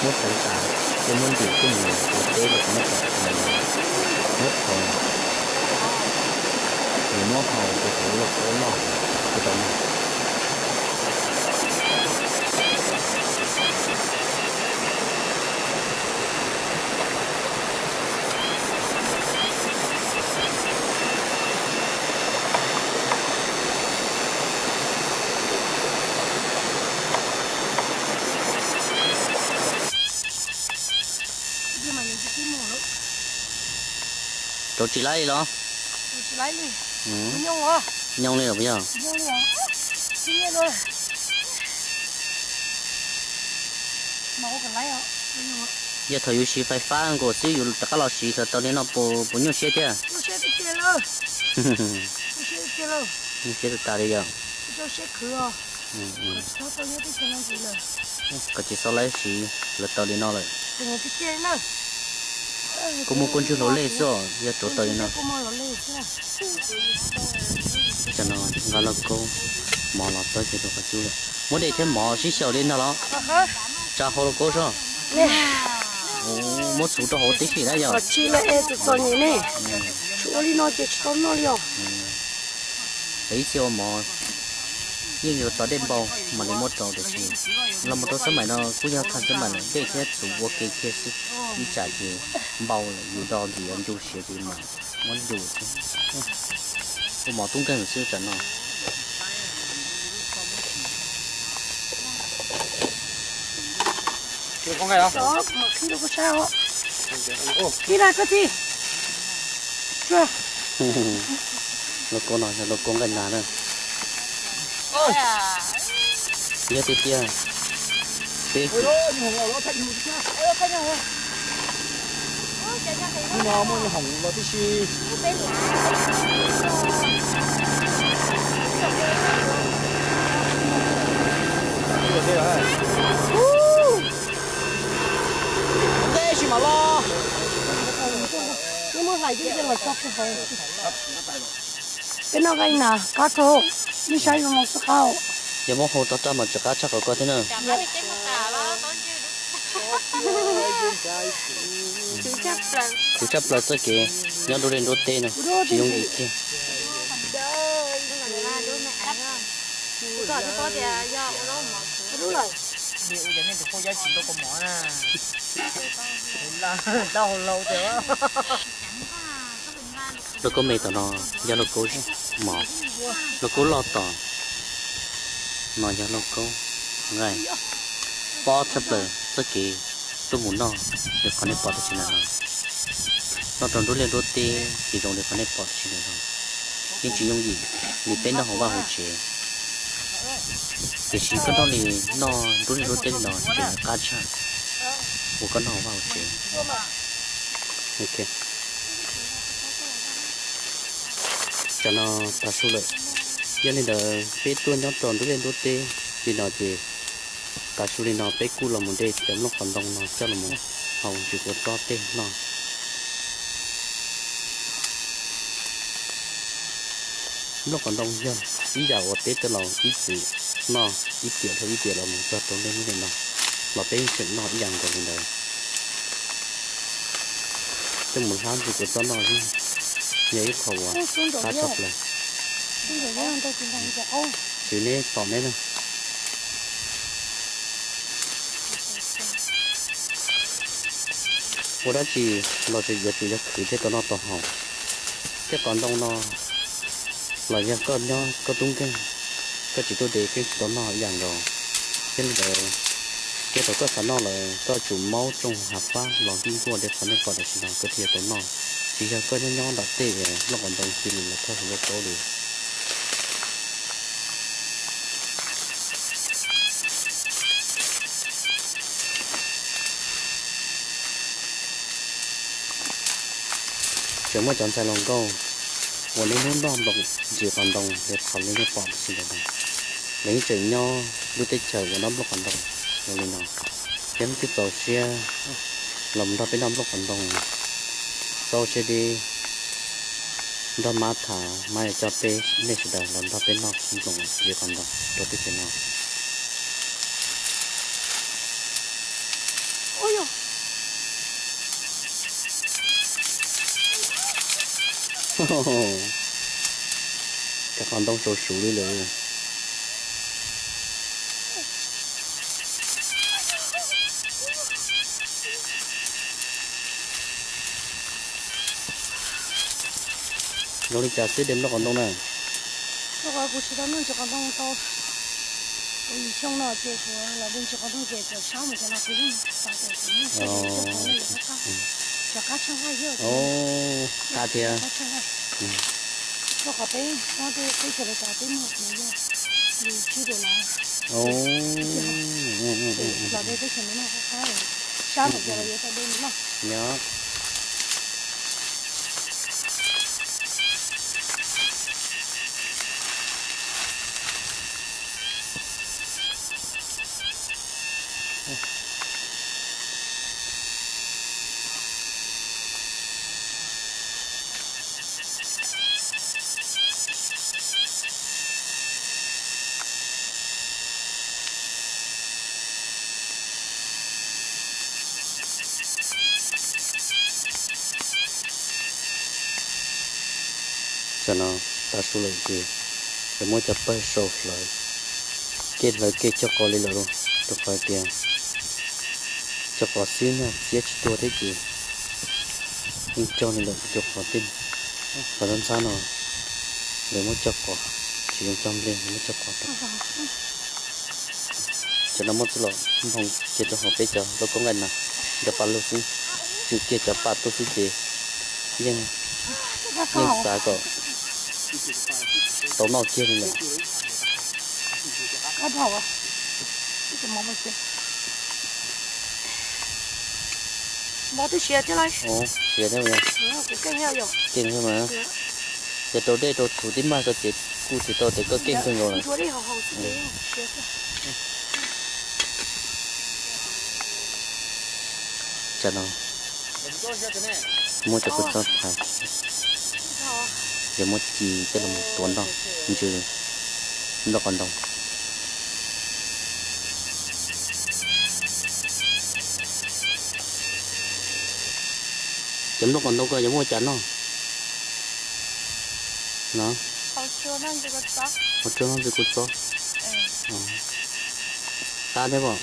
muab txheev tas, kuj muab ntim kuj mus ua teb rau qhov no kom muab thoo, muab haus rau qhov loj loj kuj tau noj. Rau tsis laib li los? Nyooj li los puas yog? Yog thaum yus siv fais fab nkaus xwb yus rov qab los siv hluav taws li no puas nyuaj siab thiab? Nyuaj siab tas tas li yog. Koj tsis txhob laib siv hluav taws li no lawm. Kuv muaj kua ntswg hluav lej xwb os, yog rauv taws li no. Tam no nqa lauj kaub mov los txog ces rau qhov cub lawm. Muab dej thiab mov sib xyaw li ntag los? Tsa hauv lauj kaub sob. Muab txhuv rau hauv tib si na yog. Tsis ua li no ces tsis tau noj li os. Ib txhia ua mov yeej yuav txog dej npau mam li muab rau tiam sis los mus rau xab maim no kuj yog thaj xab maim dej thiab txhuv ua ke kiag xwb, ib tsam ces npau lawm yus do ntxim yuav ncu siav ces mam muab ncu thiab. Ua mov tub nkeeg xwb tsam no. Lauj kaub no yog lauj kaub nqaij nas na. Yog tiag tiag peb nteb tsis mam los. Peb noj nqaij nas qab kawg, ib sab zoo no xwb qab. Yog muab hau tog raj mas tsis qab tshaj qhov koj thiab na. Kuv tshaj plaws txoj kev nyob nruab liaj nruab teb no tsis yooj yim kiag. Li ua cas nej tus phauj yab tsis ntaus kaus mom na? Dab hau laus tiag. Lauj kaub me tom no yog lauj kaub mos, lauj kaub loj tom no yog lauj kaub nqaij. Pob tshaj plaws txoj kev tuaj mus noj yog qhov nej pom tam sim no no. Noj rau nruab liaj nruab teb ces zoo li qhov nej pom tam sim no no. Yeej tsis yooj yim li peb noj hauv vaj hauv tsev. Tiam sis koj noj li noj nruab liaj nruab teb li no tseem qab tshaj uas koj noj hauv vaj hauv tsev. Tam no tav su lawm, yog li ntawd peb tuaj nyob rau nruab liaj nruab teb li no ces tav su li no peb kuj los mus de cov nplooj qos ntoo no coj los mus hau ntsis kua txob tej noj. Nplooj qos ntoo yog ib yam uas peb tej laus ib txwm noj ib tiam dhau ib tiam los mus txog rau niaj hnub nim no los peb yeej tseem noj ib yam nkaus li ntawd. Coj mus hlab ntsis kua txob noj yog ib qho uas qab tshaj plaws. Tsis neb pom neb na. Ua dab tsi los yuav tsum yog khwv thiaj tau noj tau haus. Tej qos ntoo no los yog koj nyob koj tub nkeeg, koj tsis tuaj de keej tsis tau noj ib yam nkaus. Yog li ntawd, kev thaum koj xav noj lawm koj tsum maub tsooj hav fab los nkuj nkuaj li qhov nej pom tam sim no koj thiaj yuav tau noj. Tsis yog koj nyob nyob nram tej nplooj qos ntoo cia li los thawj hauv lauj kaub li. Tseem muaj cov ntxhais hluas nkauj uas lub hnub noj nplooj ntsis qos ntoo li qhov nej pom tam sim ntawd no. Lawv yeej tseem nyob lub teb chaws uas noj nplooj qos ntoo zoo li no. Yog nej twb txaus siab los nrog peb noj nplooj qos ntoo, txaus siab deb nrog mab tham, mab yuav coj peb nej sawv daws los nrog peb noj nplooj ntsis qos ntoo rau teb chaws no. Cov qos ntoo tsaus suv li lawm. Zoo li cas xwb de nplooj qos ntoo na? Kuv tsis tau noj ntsis qos ntoo tau yim xyoo no ces kuv los de ntsis qos ntoo ces kuv sab mus cov no kuv yeej xav tias kuv yeej xav tias cov qos ntoo yuav qab, cov qab tshaj nqaij thiab. Qab thiab. Rau qhov peb, peb cov lawv cov peb muag no yog li tsib rau lawm. Los de peb cov no noj qab qab, sab mus cov lawv yuav tau de noj. Tam no tav su lawm ces yuav muab cov pawg sau hlawv, kev hlawv kev cog qos li lawm lauj, rau qhov tias cog qos xwb nyog ciab tsis tuag thiab ces yeej cog li lawm. Cov qos tej qos ntxhab ntxhab no lawv muab cog qos, tsis zoo cog nplej, muab cog qos rau. Cov no muab txij los nphoo kiag rau hauv peb cov lauj kaub nqaij na, cov pa lug xwb, tswm kiag cov pa tuaj xwb ces yeej, yeej xav kom tau noj kiag li lawm. Siav thiab mas, keej thiab mas. Ces rau dej rau txhuv tib mag ko ces kuj tsis tau tias koj keej kawg nkaus lawm. Tsam no muab cov kua txob phais, yuav muab ci coj los tuav nroj ntsw nplooj qos ntoo. Cov nplooj qos ntoo ko yuav muab ua cas noj? Qhov tsuag noj ntxiv kua txob. Qab thiab pob.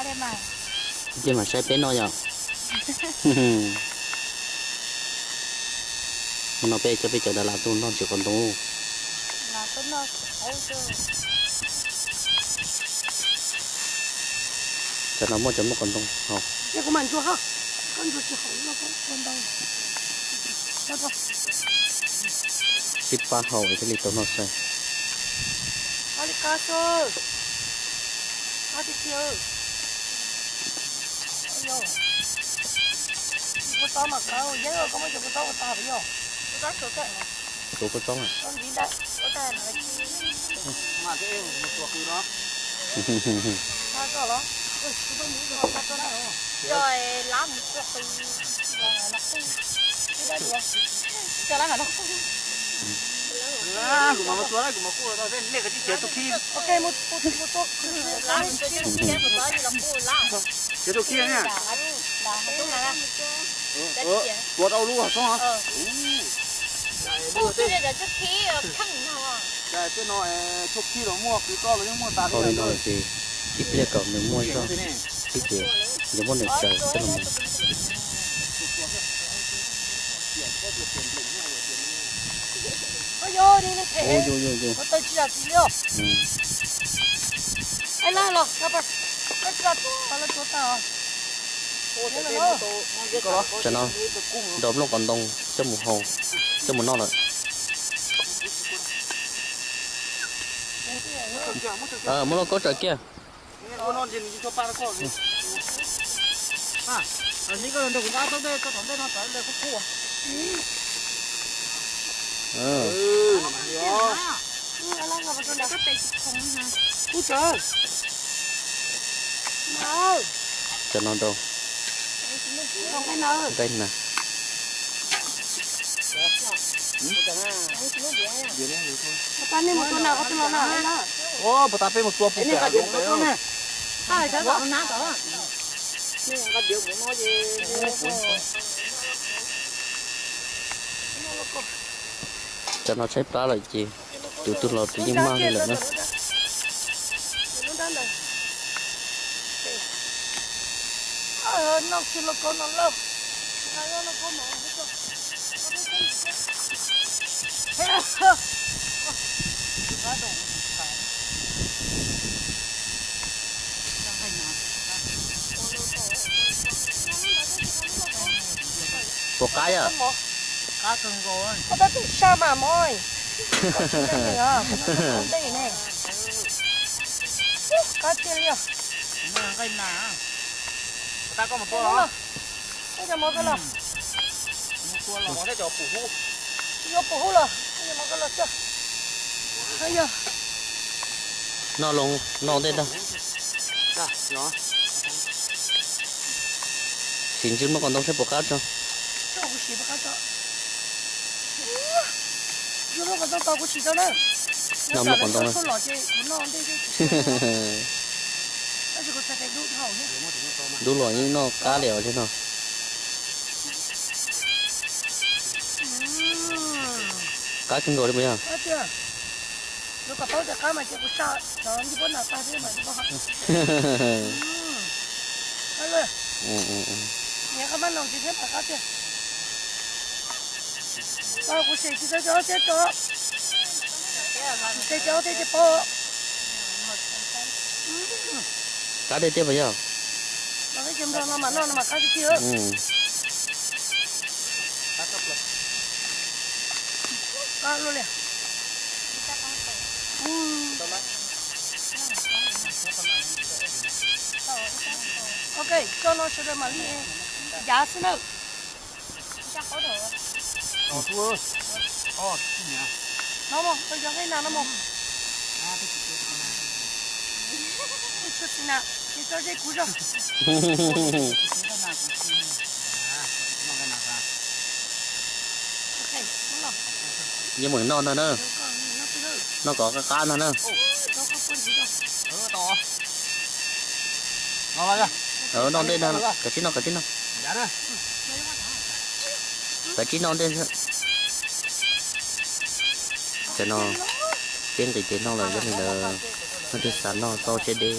Ces mam saib peb noj yom. Hnub no peb coj peb cov dav las tuaj noj ntsis qos ntoo. Tam no muaj cov muaj qos ntoo haus. Sib pab haus thiaj li tau noj sai. Tus kua txob a? Tuav rau lub hauv txoob. Tej no tshuaj khib los muaj, qws roj los yeej muaj tas li no ces ib pliag kom nws muaj zog xwb ces yuav muab nws tsaws coj los mus. Tam no ntaus nplooj qos ntoo coj mus hau, coj mus noj lawm. Muab lauj kaub tsaws kiag. Cov no rau nqaij nas. Cov no tshaib plab lawm ces tus twg los tus yeej maj li lawm na. Puas qab yom? Qab tiag li. Yuav pum hub los, yuav pum hub los. Noj los noj ntej tag. Sim ntsws muab qos ntoo saib puas qab tso. Noj muab qos ntoo na. Dub los yeej noj qab li os no. Qab kawg nkaus li puas yog? Qab tiag tiag puas yog? Ok, tso no sawv daws mam li yav xwb na. No mog, tau yog nqaij nas no mog. Tsis tshua txiv nas, ces tso zej kuv zog. Yeej meem noj ntag na. Noj kom qab qab ntag na. Noj ntej ntag, kav tsij noj, kav tsij noj. Kav tsij noj ntej xwb. Cov no peb nqis ces noj lawm, yog li ntawd leej twg xav noj txhob siab deb.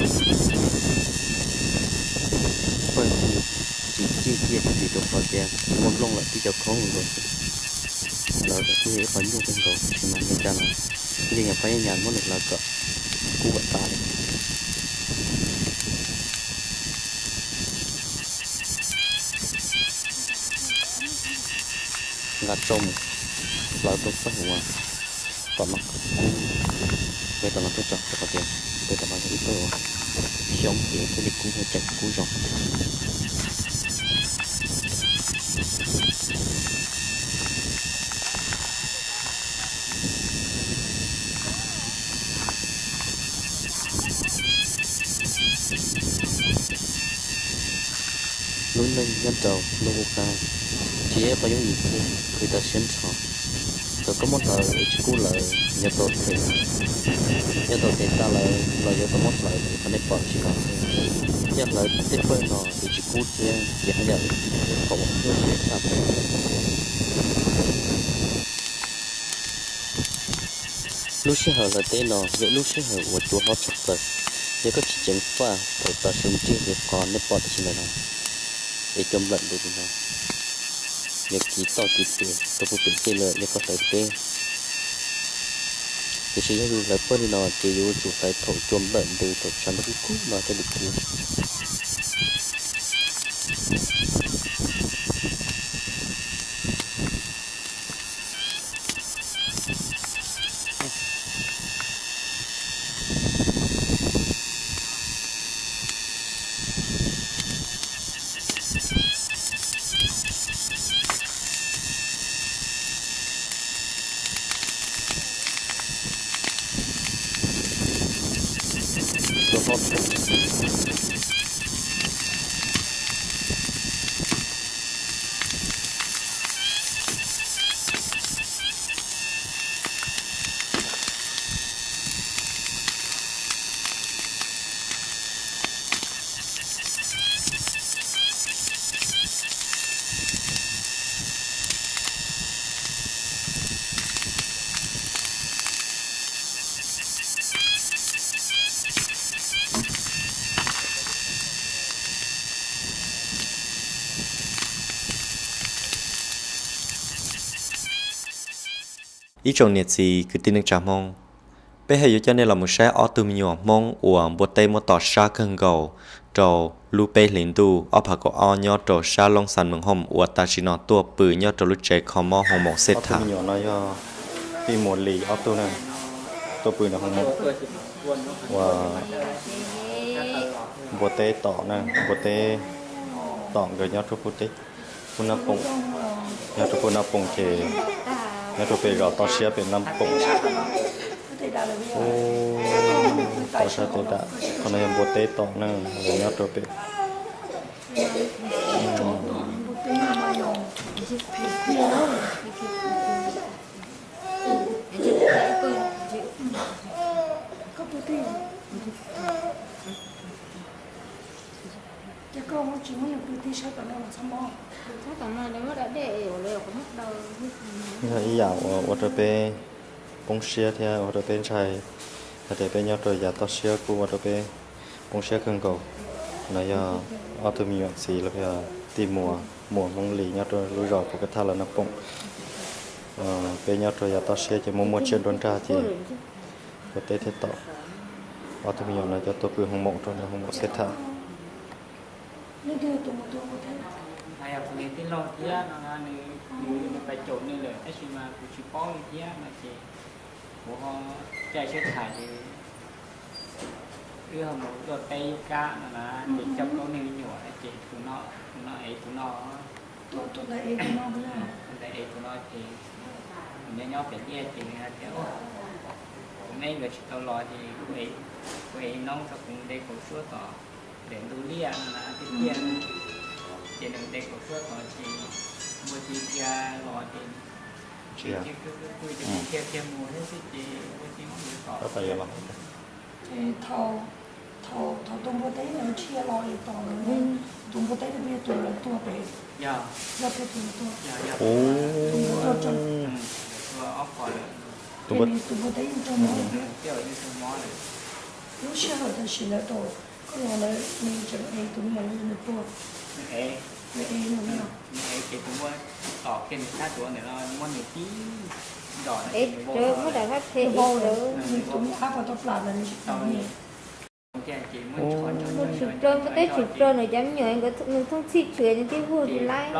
Paj hu tsis cig kiag thiab vim rau qhov tias muaj nplooj lawm tib co khoob nkaus xwb. Lawv kuj yog ib qho nyuaj kawg nkaus, tab sis mas li cas los yeej yog pab yeej nyas muab nws hlawv kom kub kom tas li. Nqa tsau mus hlawv rau sab hauv uas tom no kom kub, peb tom no thiaj tso rau qhov tias Tam no yog ib tug xyoob ces thiaj li kub thiab ceem kub zoo. Lub neej nyob rau lub qub qab tsis yog ib qho yooj yim thiab, khwv tau siab nrho. Thaum koj muab hlawv es tsis kub lawm, nyob tau tes, nyob tau tes tag lawm los yuav tau muab hlawv li qhov nej pom tam sim no thiab. Yog hlawv tej pawg no es tsis kub thiab ces haj yam yog ib qho uas nyuaj siab tshaj plaws. Lub sij hawm hlawv teb no yog ib lub sij hawm uas cua hlob tshaj plaws. Yog koj tsis ceev faj thaum tav su nrig li qhov nej pom tam sim ntawm no, es cua nplawm ntws li no, yog kiv toj kiv tes rau puag pem tej lawm yog koj hlawv teb. Tiam sis yog yus hlawv pawg li no ces yuav tsum hlawv thaum cua nplawm ntws thaum tshav ntuj kub kub no thiaj li kub. Ib tsoom niam txiv kwv tij neej tsa Hmoob, peb ho yuav coj nej los mus saib ob tug me nyuam Hmoob uas npua teb muab tom sab kawg nkaus rau lub peb hlis ntuj ob phav kaum ob nyob rau sab Loob Xas Mees Hoom uas tam sim no tuaj pw nyob rau lub tsev kho mob Hoo Moos Xej Tham. Ob tug me nyuam no yog Tij Muas Lis ob tug na, tuaj pw nram Hoo Moos uas npua teb tom na, npua teb tom nkawd nyob rau puag teb, puag Naj Poom, nyob rau puag Naj Poom ces nyob rau pem zos Toj Siab pem Naj Poom. Toj Siab teb dam, qhov no yog npua teb tom na, nyob rau pem. Yog ib yam uas ua rau peb poob siab thiab ua rau peb ntshai, hais tias peb nyob rau yav toj siab kuj ua rau peb poob siab kawg nkaus. No yog ob tug me nyuam txiv los yog Tij Muas, Muas Hmoob Lis nyob rau lub zos Pus Kas Thaj Los Naj Poom. Peb nyob rau yav toj siab ces muaj muaj tsiaj nruab nrag ces npua teb thiaj tom. Ob tug me nyuam no cov tuaj pw Hoo Moos rau ntawm Hoo Moos Xej Tham. Yog kuv niag tij laug thiab no, nws, nws pais caum nws lawm tab sis mas kuv tsis paub li thiab no ces kuv ho caij siab tham ces wb ho mus luaj teb ib kab no na, ces coj plaub niag me nyuam ces tus no, tus no ev tus no, tus ntawd ev tus no ces nws nyob nyob pem liaj ces nws hais tias, kuv neb nkawd tsis tau los ces kuv ev noob rau kuv nte kaum suab tom ntawm ntug liaj no na, tiaj tiaj. Ces nws nte kaum suab tod ces npua cia cia los ces cia cia kiag mus thiab xwb ces npua cia cia tom. Ces thaum, thaum tus npua teb ntawd dhia los es tom nkawd, tus npua teb ntawd puas yog tus lawv tua pem? Yog, yog peb tus lawv tua. Tus npua teb yeej raug mob lawm thiab. Lub sij hawm tam sim lawv tom koj los lawv, nws tseem ev tus me nyuam los nws tua, nws ev no, nws ev ces tus npua tom kiag nws sab tuav ntawm no muab nws tib nrog, muab daim phab phe vau lawm, nws tus me ab pov tau plam ntawd nws tsis tau. Npua tshwm plaws, npua teb tshwm plaws, nws cov me nyuam nkawd nws thooj txhij tshwm nws twb vug tsis laib.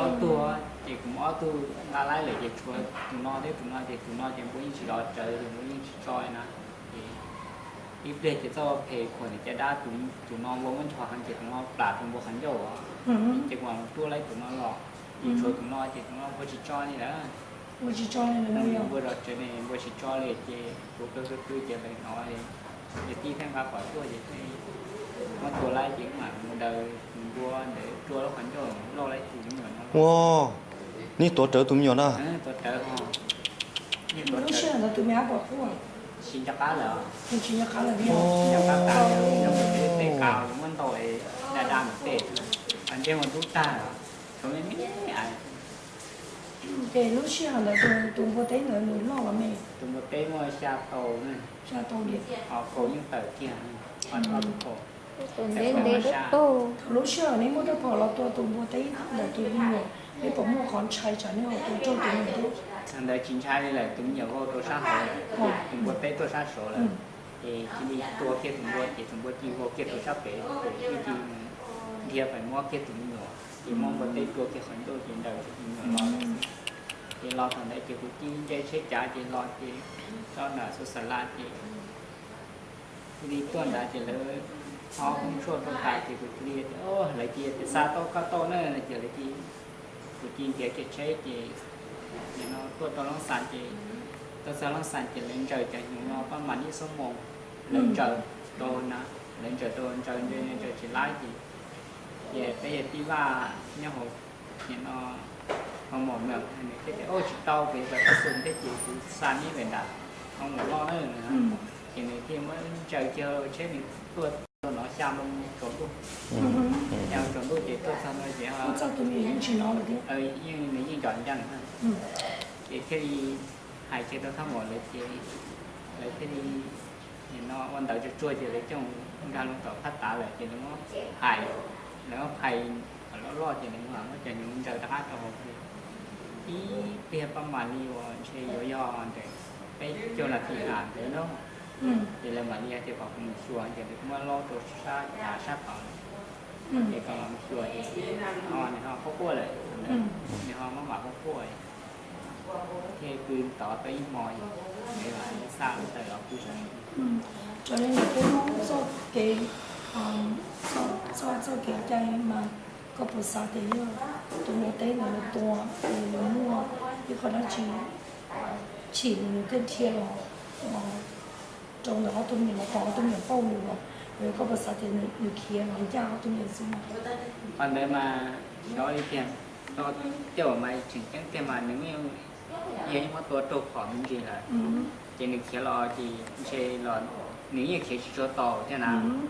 Ces kuv muab ob tug nqa laib lawm ces tshuav tus no thiab tus no ces tus no ces npua yeej tsis los raws, npua yeej tsis tso na. Ces Ib pliag ces txoj phem khuam ntawm caj dab, tus no npua muab nchos heev ces tus no plam tus npua qhov ncauj, ces kuv mam tuaj laib tus no los. Ces tshuav tus no ces tus no npua tsis tso li lawm. Npua tsis tso li, npua zov tsev ne npua tsis tso li ces kuv pw pw pw ces lawv hnov, yawm tij thiaj nqa pom tuaj ces muab tua laib ces mam mus daws tus npua ntawd rua lub qhov ncauj loj laib tus me nyuam no. Ua, nej tuav rawv tus me nyuam na? Tuav rawv ho. Lub sij hawm ntawd tus me ab puas quaj? Tsis nco qab lawm. Tsis nco qab lawm. Tsis nco qab tas, tej qav muab ntaus da da mus tej, ntsej muag dub tag, tshuav me me. Ces lub sij hawm ntawd tus npua teb ntawd nws loj los me? Tus npua teb muaj xya tau, xya tau li. Ho kaus yeej tawm kiag, ho ob tug kaus. Thaum lub sij hawm nej muab rab phom los tua tus npua teb ntawm tus me nyuam, nej puas muaj qhov ntshai tsam nej ho tua raug tus me nyuam? Thaum ntawd tsis ntshai li lawm, tus me nyuam vau rau sab hauv, tus npua teb tuaj sab saud lawm. Ces cia li tua kiag tus npua ces tus npua cia li vau kiag rau sab pem, ces wb cia li dhia pem muab kiag tus me nyuam, ces muab npua teb tua kiag qhov ncauj ces ntaus tus me nyuam los lawm xwb. Ces los thaum ntawd ces kuv cia li nce tsheb cav ces los ces tso nram xu xa la ces cia li tuaj ntawd ces lawv ob peb tshuaj rau tas ces kuv cia li tias, lawv cia li tias xa tau koj tau na ces lawv cia, kuv cia li ntiav kiag tsheb ces nim no tuaj rau Loob Xas ces, tuaj txog Loob Xas ces lawv ntsaws cov hnyuv no pab mam li xuab moos, lawv ntsaws rau na, lawv ntsaws rau ntsaws ntsaws ntsaws tsis laib ces, ces peb yawg tij Vaj nyob hauv nim no ho mom meem nws thiaj tias, Ua tsis tau, kuv yuav tawm txoj xus thiab ces kuv xa neb pem nram hoo mom loj na. Ces nws thiaj muab ntsaws kiag tsheb nws tuaj rau no xya moo tsaus ntuj. Xya moo tsaus ntuj ces tuaj txog no ces yeej nws yeej nco ncaj na. Ces thiaj li hais kiag rau thab mom lawv ces lawv thiaj li nim no ua ntawv tsuag tsuag ces lawv coj nkag loo tom phab tav lawm ces lawv muab phais, lawv muab phais kom loj loj ces lawv muab cov hnyuv ntsaws rov qab rau hauv. Ib pliag pab mam li uas ntshe yuav yog ntawm peb caug nas this ntawd na. Ces lawv mam li hais tias kom kuv mus xyuas ces lawv muab laub rau sab cav sab tod. Ces kom los mus xyuas ces nws ho quaj quaj lawm, nws ho maj mam quaj quaj thiaj pw tod tau ib hmo, nws mam xa lub taws los pw saib. Raws li ntawm peb Hmoob txoj kev, txoj, txoj kev cai mas koj puas xav tias yog tus npua teb ntawd nws tua es nws muaj ib qho dab tsi chim nws, nws thiaj dhia los rau ntawm ob tug me nyuam los tom ob tug me nyuam pauj nws los, koj puas xav tias nws khiav los ncaj ob tug me nyuam xwb? Qhov ntawd mas xyov li tiag, tej zaum mas tseem ceeb tiag mas nws yeej, yog yeej muab tua raug phom me ntsis lawm, ces nws khiav los ces ntshe los nws yeej khiav tsis tshua tau thiab na,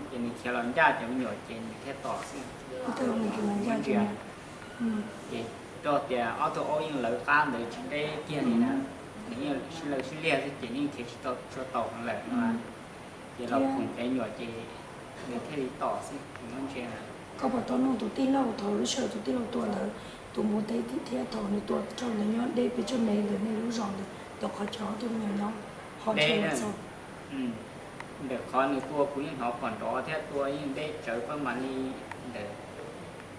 ces nws khiav los ncaj cov me nyuam ces nws thiaj tom xwb. Ntsia, ces rau tias ob tug aub yeej lawv qab ntawd tsis deb kiag li na, nws yeej sib law sib liag xwb ces yeej khiav tsis tau tshua tau heev lawm no. Ces los khoom cov me nyuam ces nws thiaj li tom xwb, nws muab ntsia. Koj puas tau nug tus tij laug thaum lub sij hawm tus tij laug tua ntawd, tus npua teb thiab thaum nws tua raug ntawd nyob deb pes tsawg mev ntawm nej lub zos ntawd, ntawm qhov chaw ob tug me nyuam nyob ho dhia los txog? Ntawm qhov nws tua kuv yeej hnov phom nrov thiab tua yeej deb tsawv pab mam li ntawm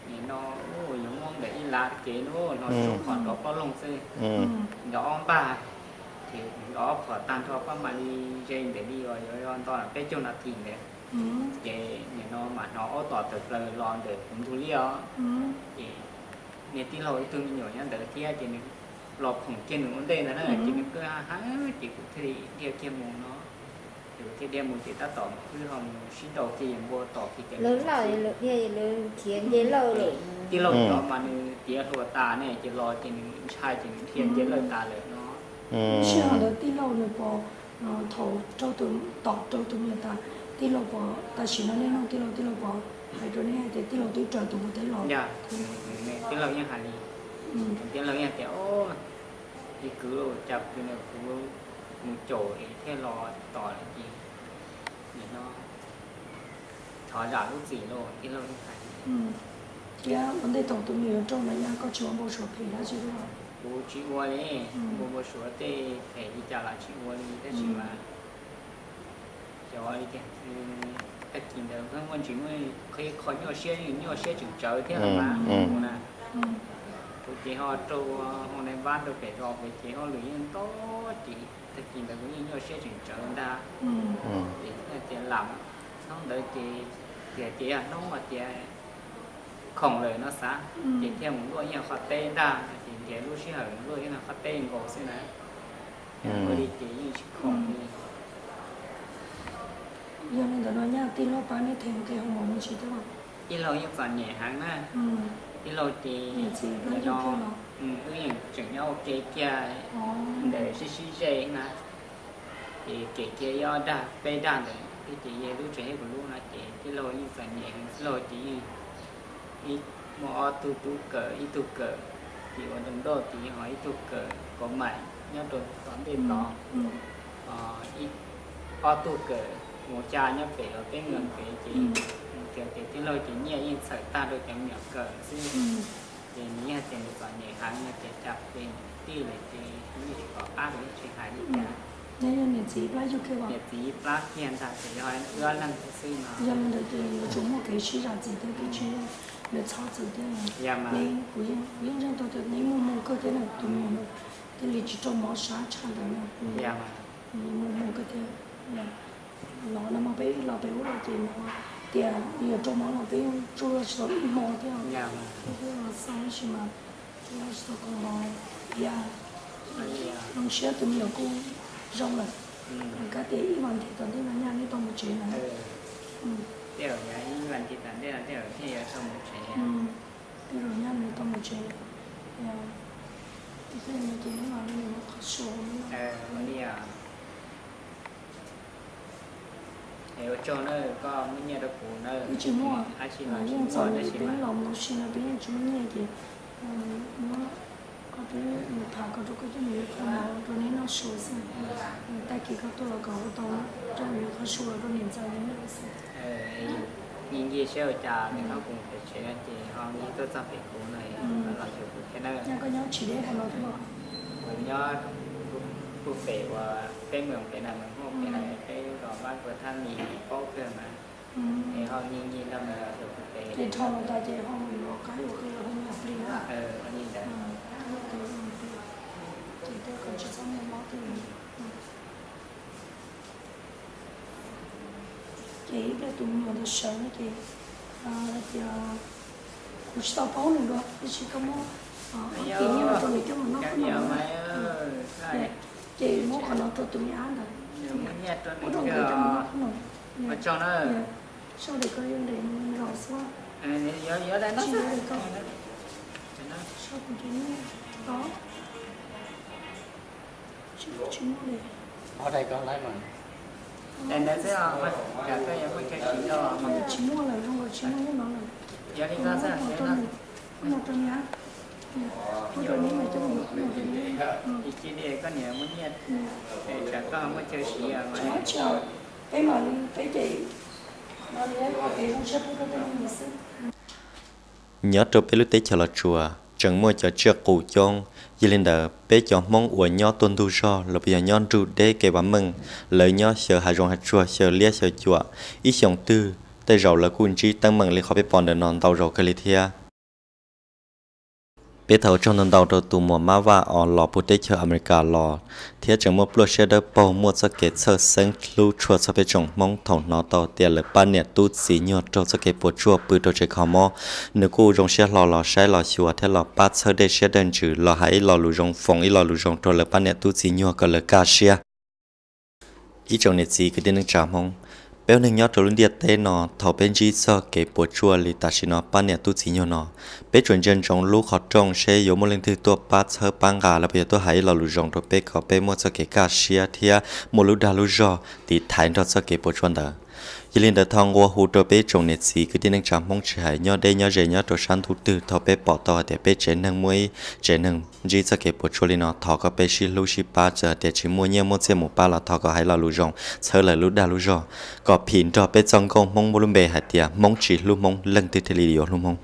nim no, yuav muab ntawm ib lav kev no, hnov tsuas phom nrov plob loog xwb. Nrov ob npag, ces nrov phom tag nrho pab mam li ze ntawm li uas yuav nto peb caug nas this ntawd. Ces nim no mam hnov aub tom tawm plaws los ntawm kuv ntug liaj os. Ces niag tij laug ib tug me nyuam nyob ntawd thiab ces nws los khoom kiag nws ua ntej ntag na, ces nws twb ha ha, ces kuv thiaj li dhia kiag mus no. Ces kuv thiaj dhia mus ces tab tom wb ho mus sib nraus kiag npua tom kiag cov lawv lawm, lawv dhia, lawv khiav nce lawj lawm. Tij laug cov mas nws tiav hluas tas ne, ces los ces nws ntshai ces nws dhia nce lawj tas lawm no. Lub sij hawm ntawd tij laug nws puas, thaum raug tus, tom raug tus me nyuam tas, tij laug puas, tam sim no nej nug tij laug, tij laug puas hais rau nej hais tias tij laug twb raws tus npua teb los? Tij laug yeej hais li, tij laug yeej tias, Ib kwv, cas kuv mus caum es thiaj los tom lawm ces nim no thov zam lub txim lauj, tij laug yeej hais li. Thiab ua ntej thaum tus me nyuam raug ntawd yog koj tsis ua npau suav phem dab tsi los? Kuv tsis ua li, npau suav tej phem li cas los tsis ua li, tab sis mas xyov li tiag, tag kis ntawd muaj ntsis muaj qhov nyuaj siab, nyuaj siab tseem tsawv thiab los mas kuv na. Kuv ces ho raug hoo nai vab rau pem zos kuv ces hauj lwm yeej ntau, ces tag kis ntawd kuv yeej nyuaj siab tseem tsawv ntag. Ces tias lam, hnub ntawd ces tias ces yog hnub uas tias khoom lawm no xav, ces thiaj mus luaj ib qho teb ntag, ces nrhiav lub sij hawm mus luaj ib qho teb nkaus xwb na. Ua li ces yeej tsis khoom li. Yog li ntawd no nyaj tij laug pab neb them ua ke hoo maum me ntsis thiab. Tij laug yeej txom nyem heev na. Tij laug ces wb yeej tseem nyob ua ke kiag ntawm sib sib ze na. Ces kev kiag ib ob dag peb dag ntawd thiab ces yog lub tsev thiab kuv lub no ces tij laug yeej txom nyem heev, tij laug ces yeej muaj ob tug tub kawm, ib tug kawm tim ua nrog nroj tid, ho ib tug kawm kav maim nyob rau tom ntej tod, ob tug kawm mus xya nyob pem los peb nkees pem ces, ces tij laug ces nyiaj yeej txhawm tag rau cov me nyuam kawm xwb. Ces nws yeej hais tias nws txom nyem heev no ces cas pem tij lawm ces nyiaj kom qab los yeej tsis hais li cas. Niam txiv plab kiag ntag ces yog wb ob leeg xwb no. Yog li ntawd ces yuav tsum muaj kev sib zam txim thiab kev tsis, lawv txhob txwm thiab. Kuv yeej ntseeg tau tias neb muaj hmoo kawg thiab na, tus me nyuam thiaj li tsis raug mob sab tshaj ntawd no. Muaj hmoo kawg thiab. Los no mas peb los peb ua ces no tias yuav raug mob no peb yeej tsuj tsis tau ib hmo thiab. Peb twb los xav tab sis mas tsuj tsis tau kom los, zoo siab tus me nyuam kuj zoo lawm. Kab tias ib vas thiv tom ntej no nyaj neb tau mus tsev na. Tej zaum nyaj neb tau mus tsev. Tej zaum nyaj neb tau mus tsev. Ces neb los li qhov sua li. Es ua tsaug na, koj muab nyiaj rau kuv na. Wb tsis muaj, yeej txom nyem peb los mus si no peb yeej tsis muaj nyiaj ces muab koj peb tham kom rau koj coj mus yuav qhov mov rau neb noj su xwb. Tag kis koj tuaj los kom hu tau coj mus yuav qhov su rau niam ntxawm neb noj xwb. Nyias nce seb ua cas nws nyob kuv pem tsev ces ho nws tuaj txog pem kuv no los xyuas kuv thiab na. Koj nyob tsis deb qhov no thiab los? Kuv nyob puag pem uas peb mus pem na, mus pem na, peb los vaj kua thab mis paub kawg mas. Es ho nyias nce no los xyuas kuv pem. Ces dhau los tas ces ho mus yuav qab yuav qi los ho mus plig na. Ces tej kom tsis txhob muaj mob tej. Ces ib pliag tus me nyuam ntawd sawv no ces hais tias kuv tsis tau paub nws dua, tab sis koj muab ob tug nyiaj no rau nws coj mus noj khob noom. Ces muab qhov no rau tus me ab ntawd, muab rau nkawd coj mus noj khob noom. Sau des koj yuav ntes nkaus xwb, tsis yuav des koj, sau kuv cov nyiaj tod. Tsis muaj li. Tsis muaj lawm, zoo nkaus tsis muaj nyiaj no lawm. Muab rau nws, muab rau nws, muab rau nws mas coj mus yuav khob noom rau nws. Tsis, peb mam li peb ces qhov no li qhov kev zoo siab pub rau tej me nyuam xwb. Nyob rau peb lub teb chaws Los Tsuas tseem muaj cov tsiaj qus coob, yog li ntawd peb cov Hmoob uas nyob tuaj ntug zog los puas yog nyob nrug deb kev vam meej, lawv nyob xyaw hav zoov hav tsuag, xyaw liab xyaw cuam, ib xyoos twg tej zaum lawv kuj ntsib teeb meem li qhov peb pom ntawm no ntau zaus kawg li thiab. Peb thov ua tsaug ntau ntau rau tus muam Mab Vaj uas los puag teb chaws Amelikas los thiab tseem muaj pluaj siab dawb paug muaj txoj kev txhawj xeeb hlub tshua txog peb tsoom Hmoob thaum hnov tau tias lawv pab niam tub txiv nyuag raug txoj kev puas tsuaj pw rau tsev kho mob. Nws kuj zoo siab hlo los saib los xyuas thiab los pab txhawb dej siab dawb ntsws los hais ib lo lus zoo, foom ib lo lus zoo rau lawv pab niam tub txiv nyuag kom lawv kaj siab. Ib tsoom niam txiv kwv tij neej tsa Hmoob, peb ua neeg nyob rau lub ntiaj teb no, thaum peb ntsib txoj kev puas tsuaj li tam sim no pab niam tub txiv nyuag no, peb tsuas ntsia ntsoov lub qhov rooj seb yuav muaj leej twg tuaj pab txhawb pab nqa los puas yog tuaj hais ib lo lus zoo rau peb kom peb muaj txoj kev kaj siab thiab muaj lub dag lub zog tiv thaiv nrog txoj kev puas tsuaj ntawd. Yog li ntawd thov nqua hu rau peb tsoom niam txiv kwv tij neej tsa Hmoob tsis hais nyob deb nyob ze nyob rau sab ntuj twg, thaum peb pom tau hais tias peb tsev neeg muaj ib tsev neeg ntsib txoj kev puas tsuaj li no, thov kom peb sib hlub sib pab, txawm hais tias tsis muaj nyiaj muaj txiaj mus pab los thov kom hais lo lus zoo txhawb lawv lub dag lub zog kom phim nrog peb txoj nkauj Hmoob muaj lub npe hais tias Hmoob tsis hlub Hmoob leej twg thiaj li yuav hlub Hmoob.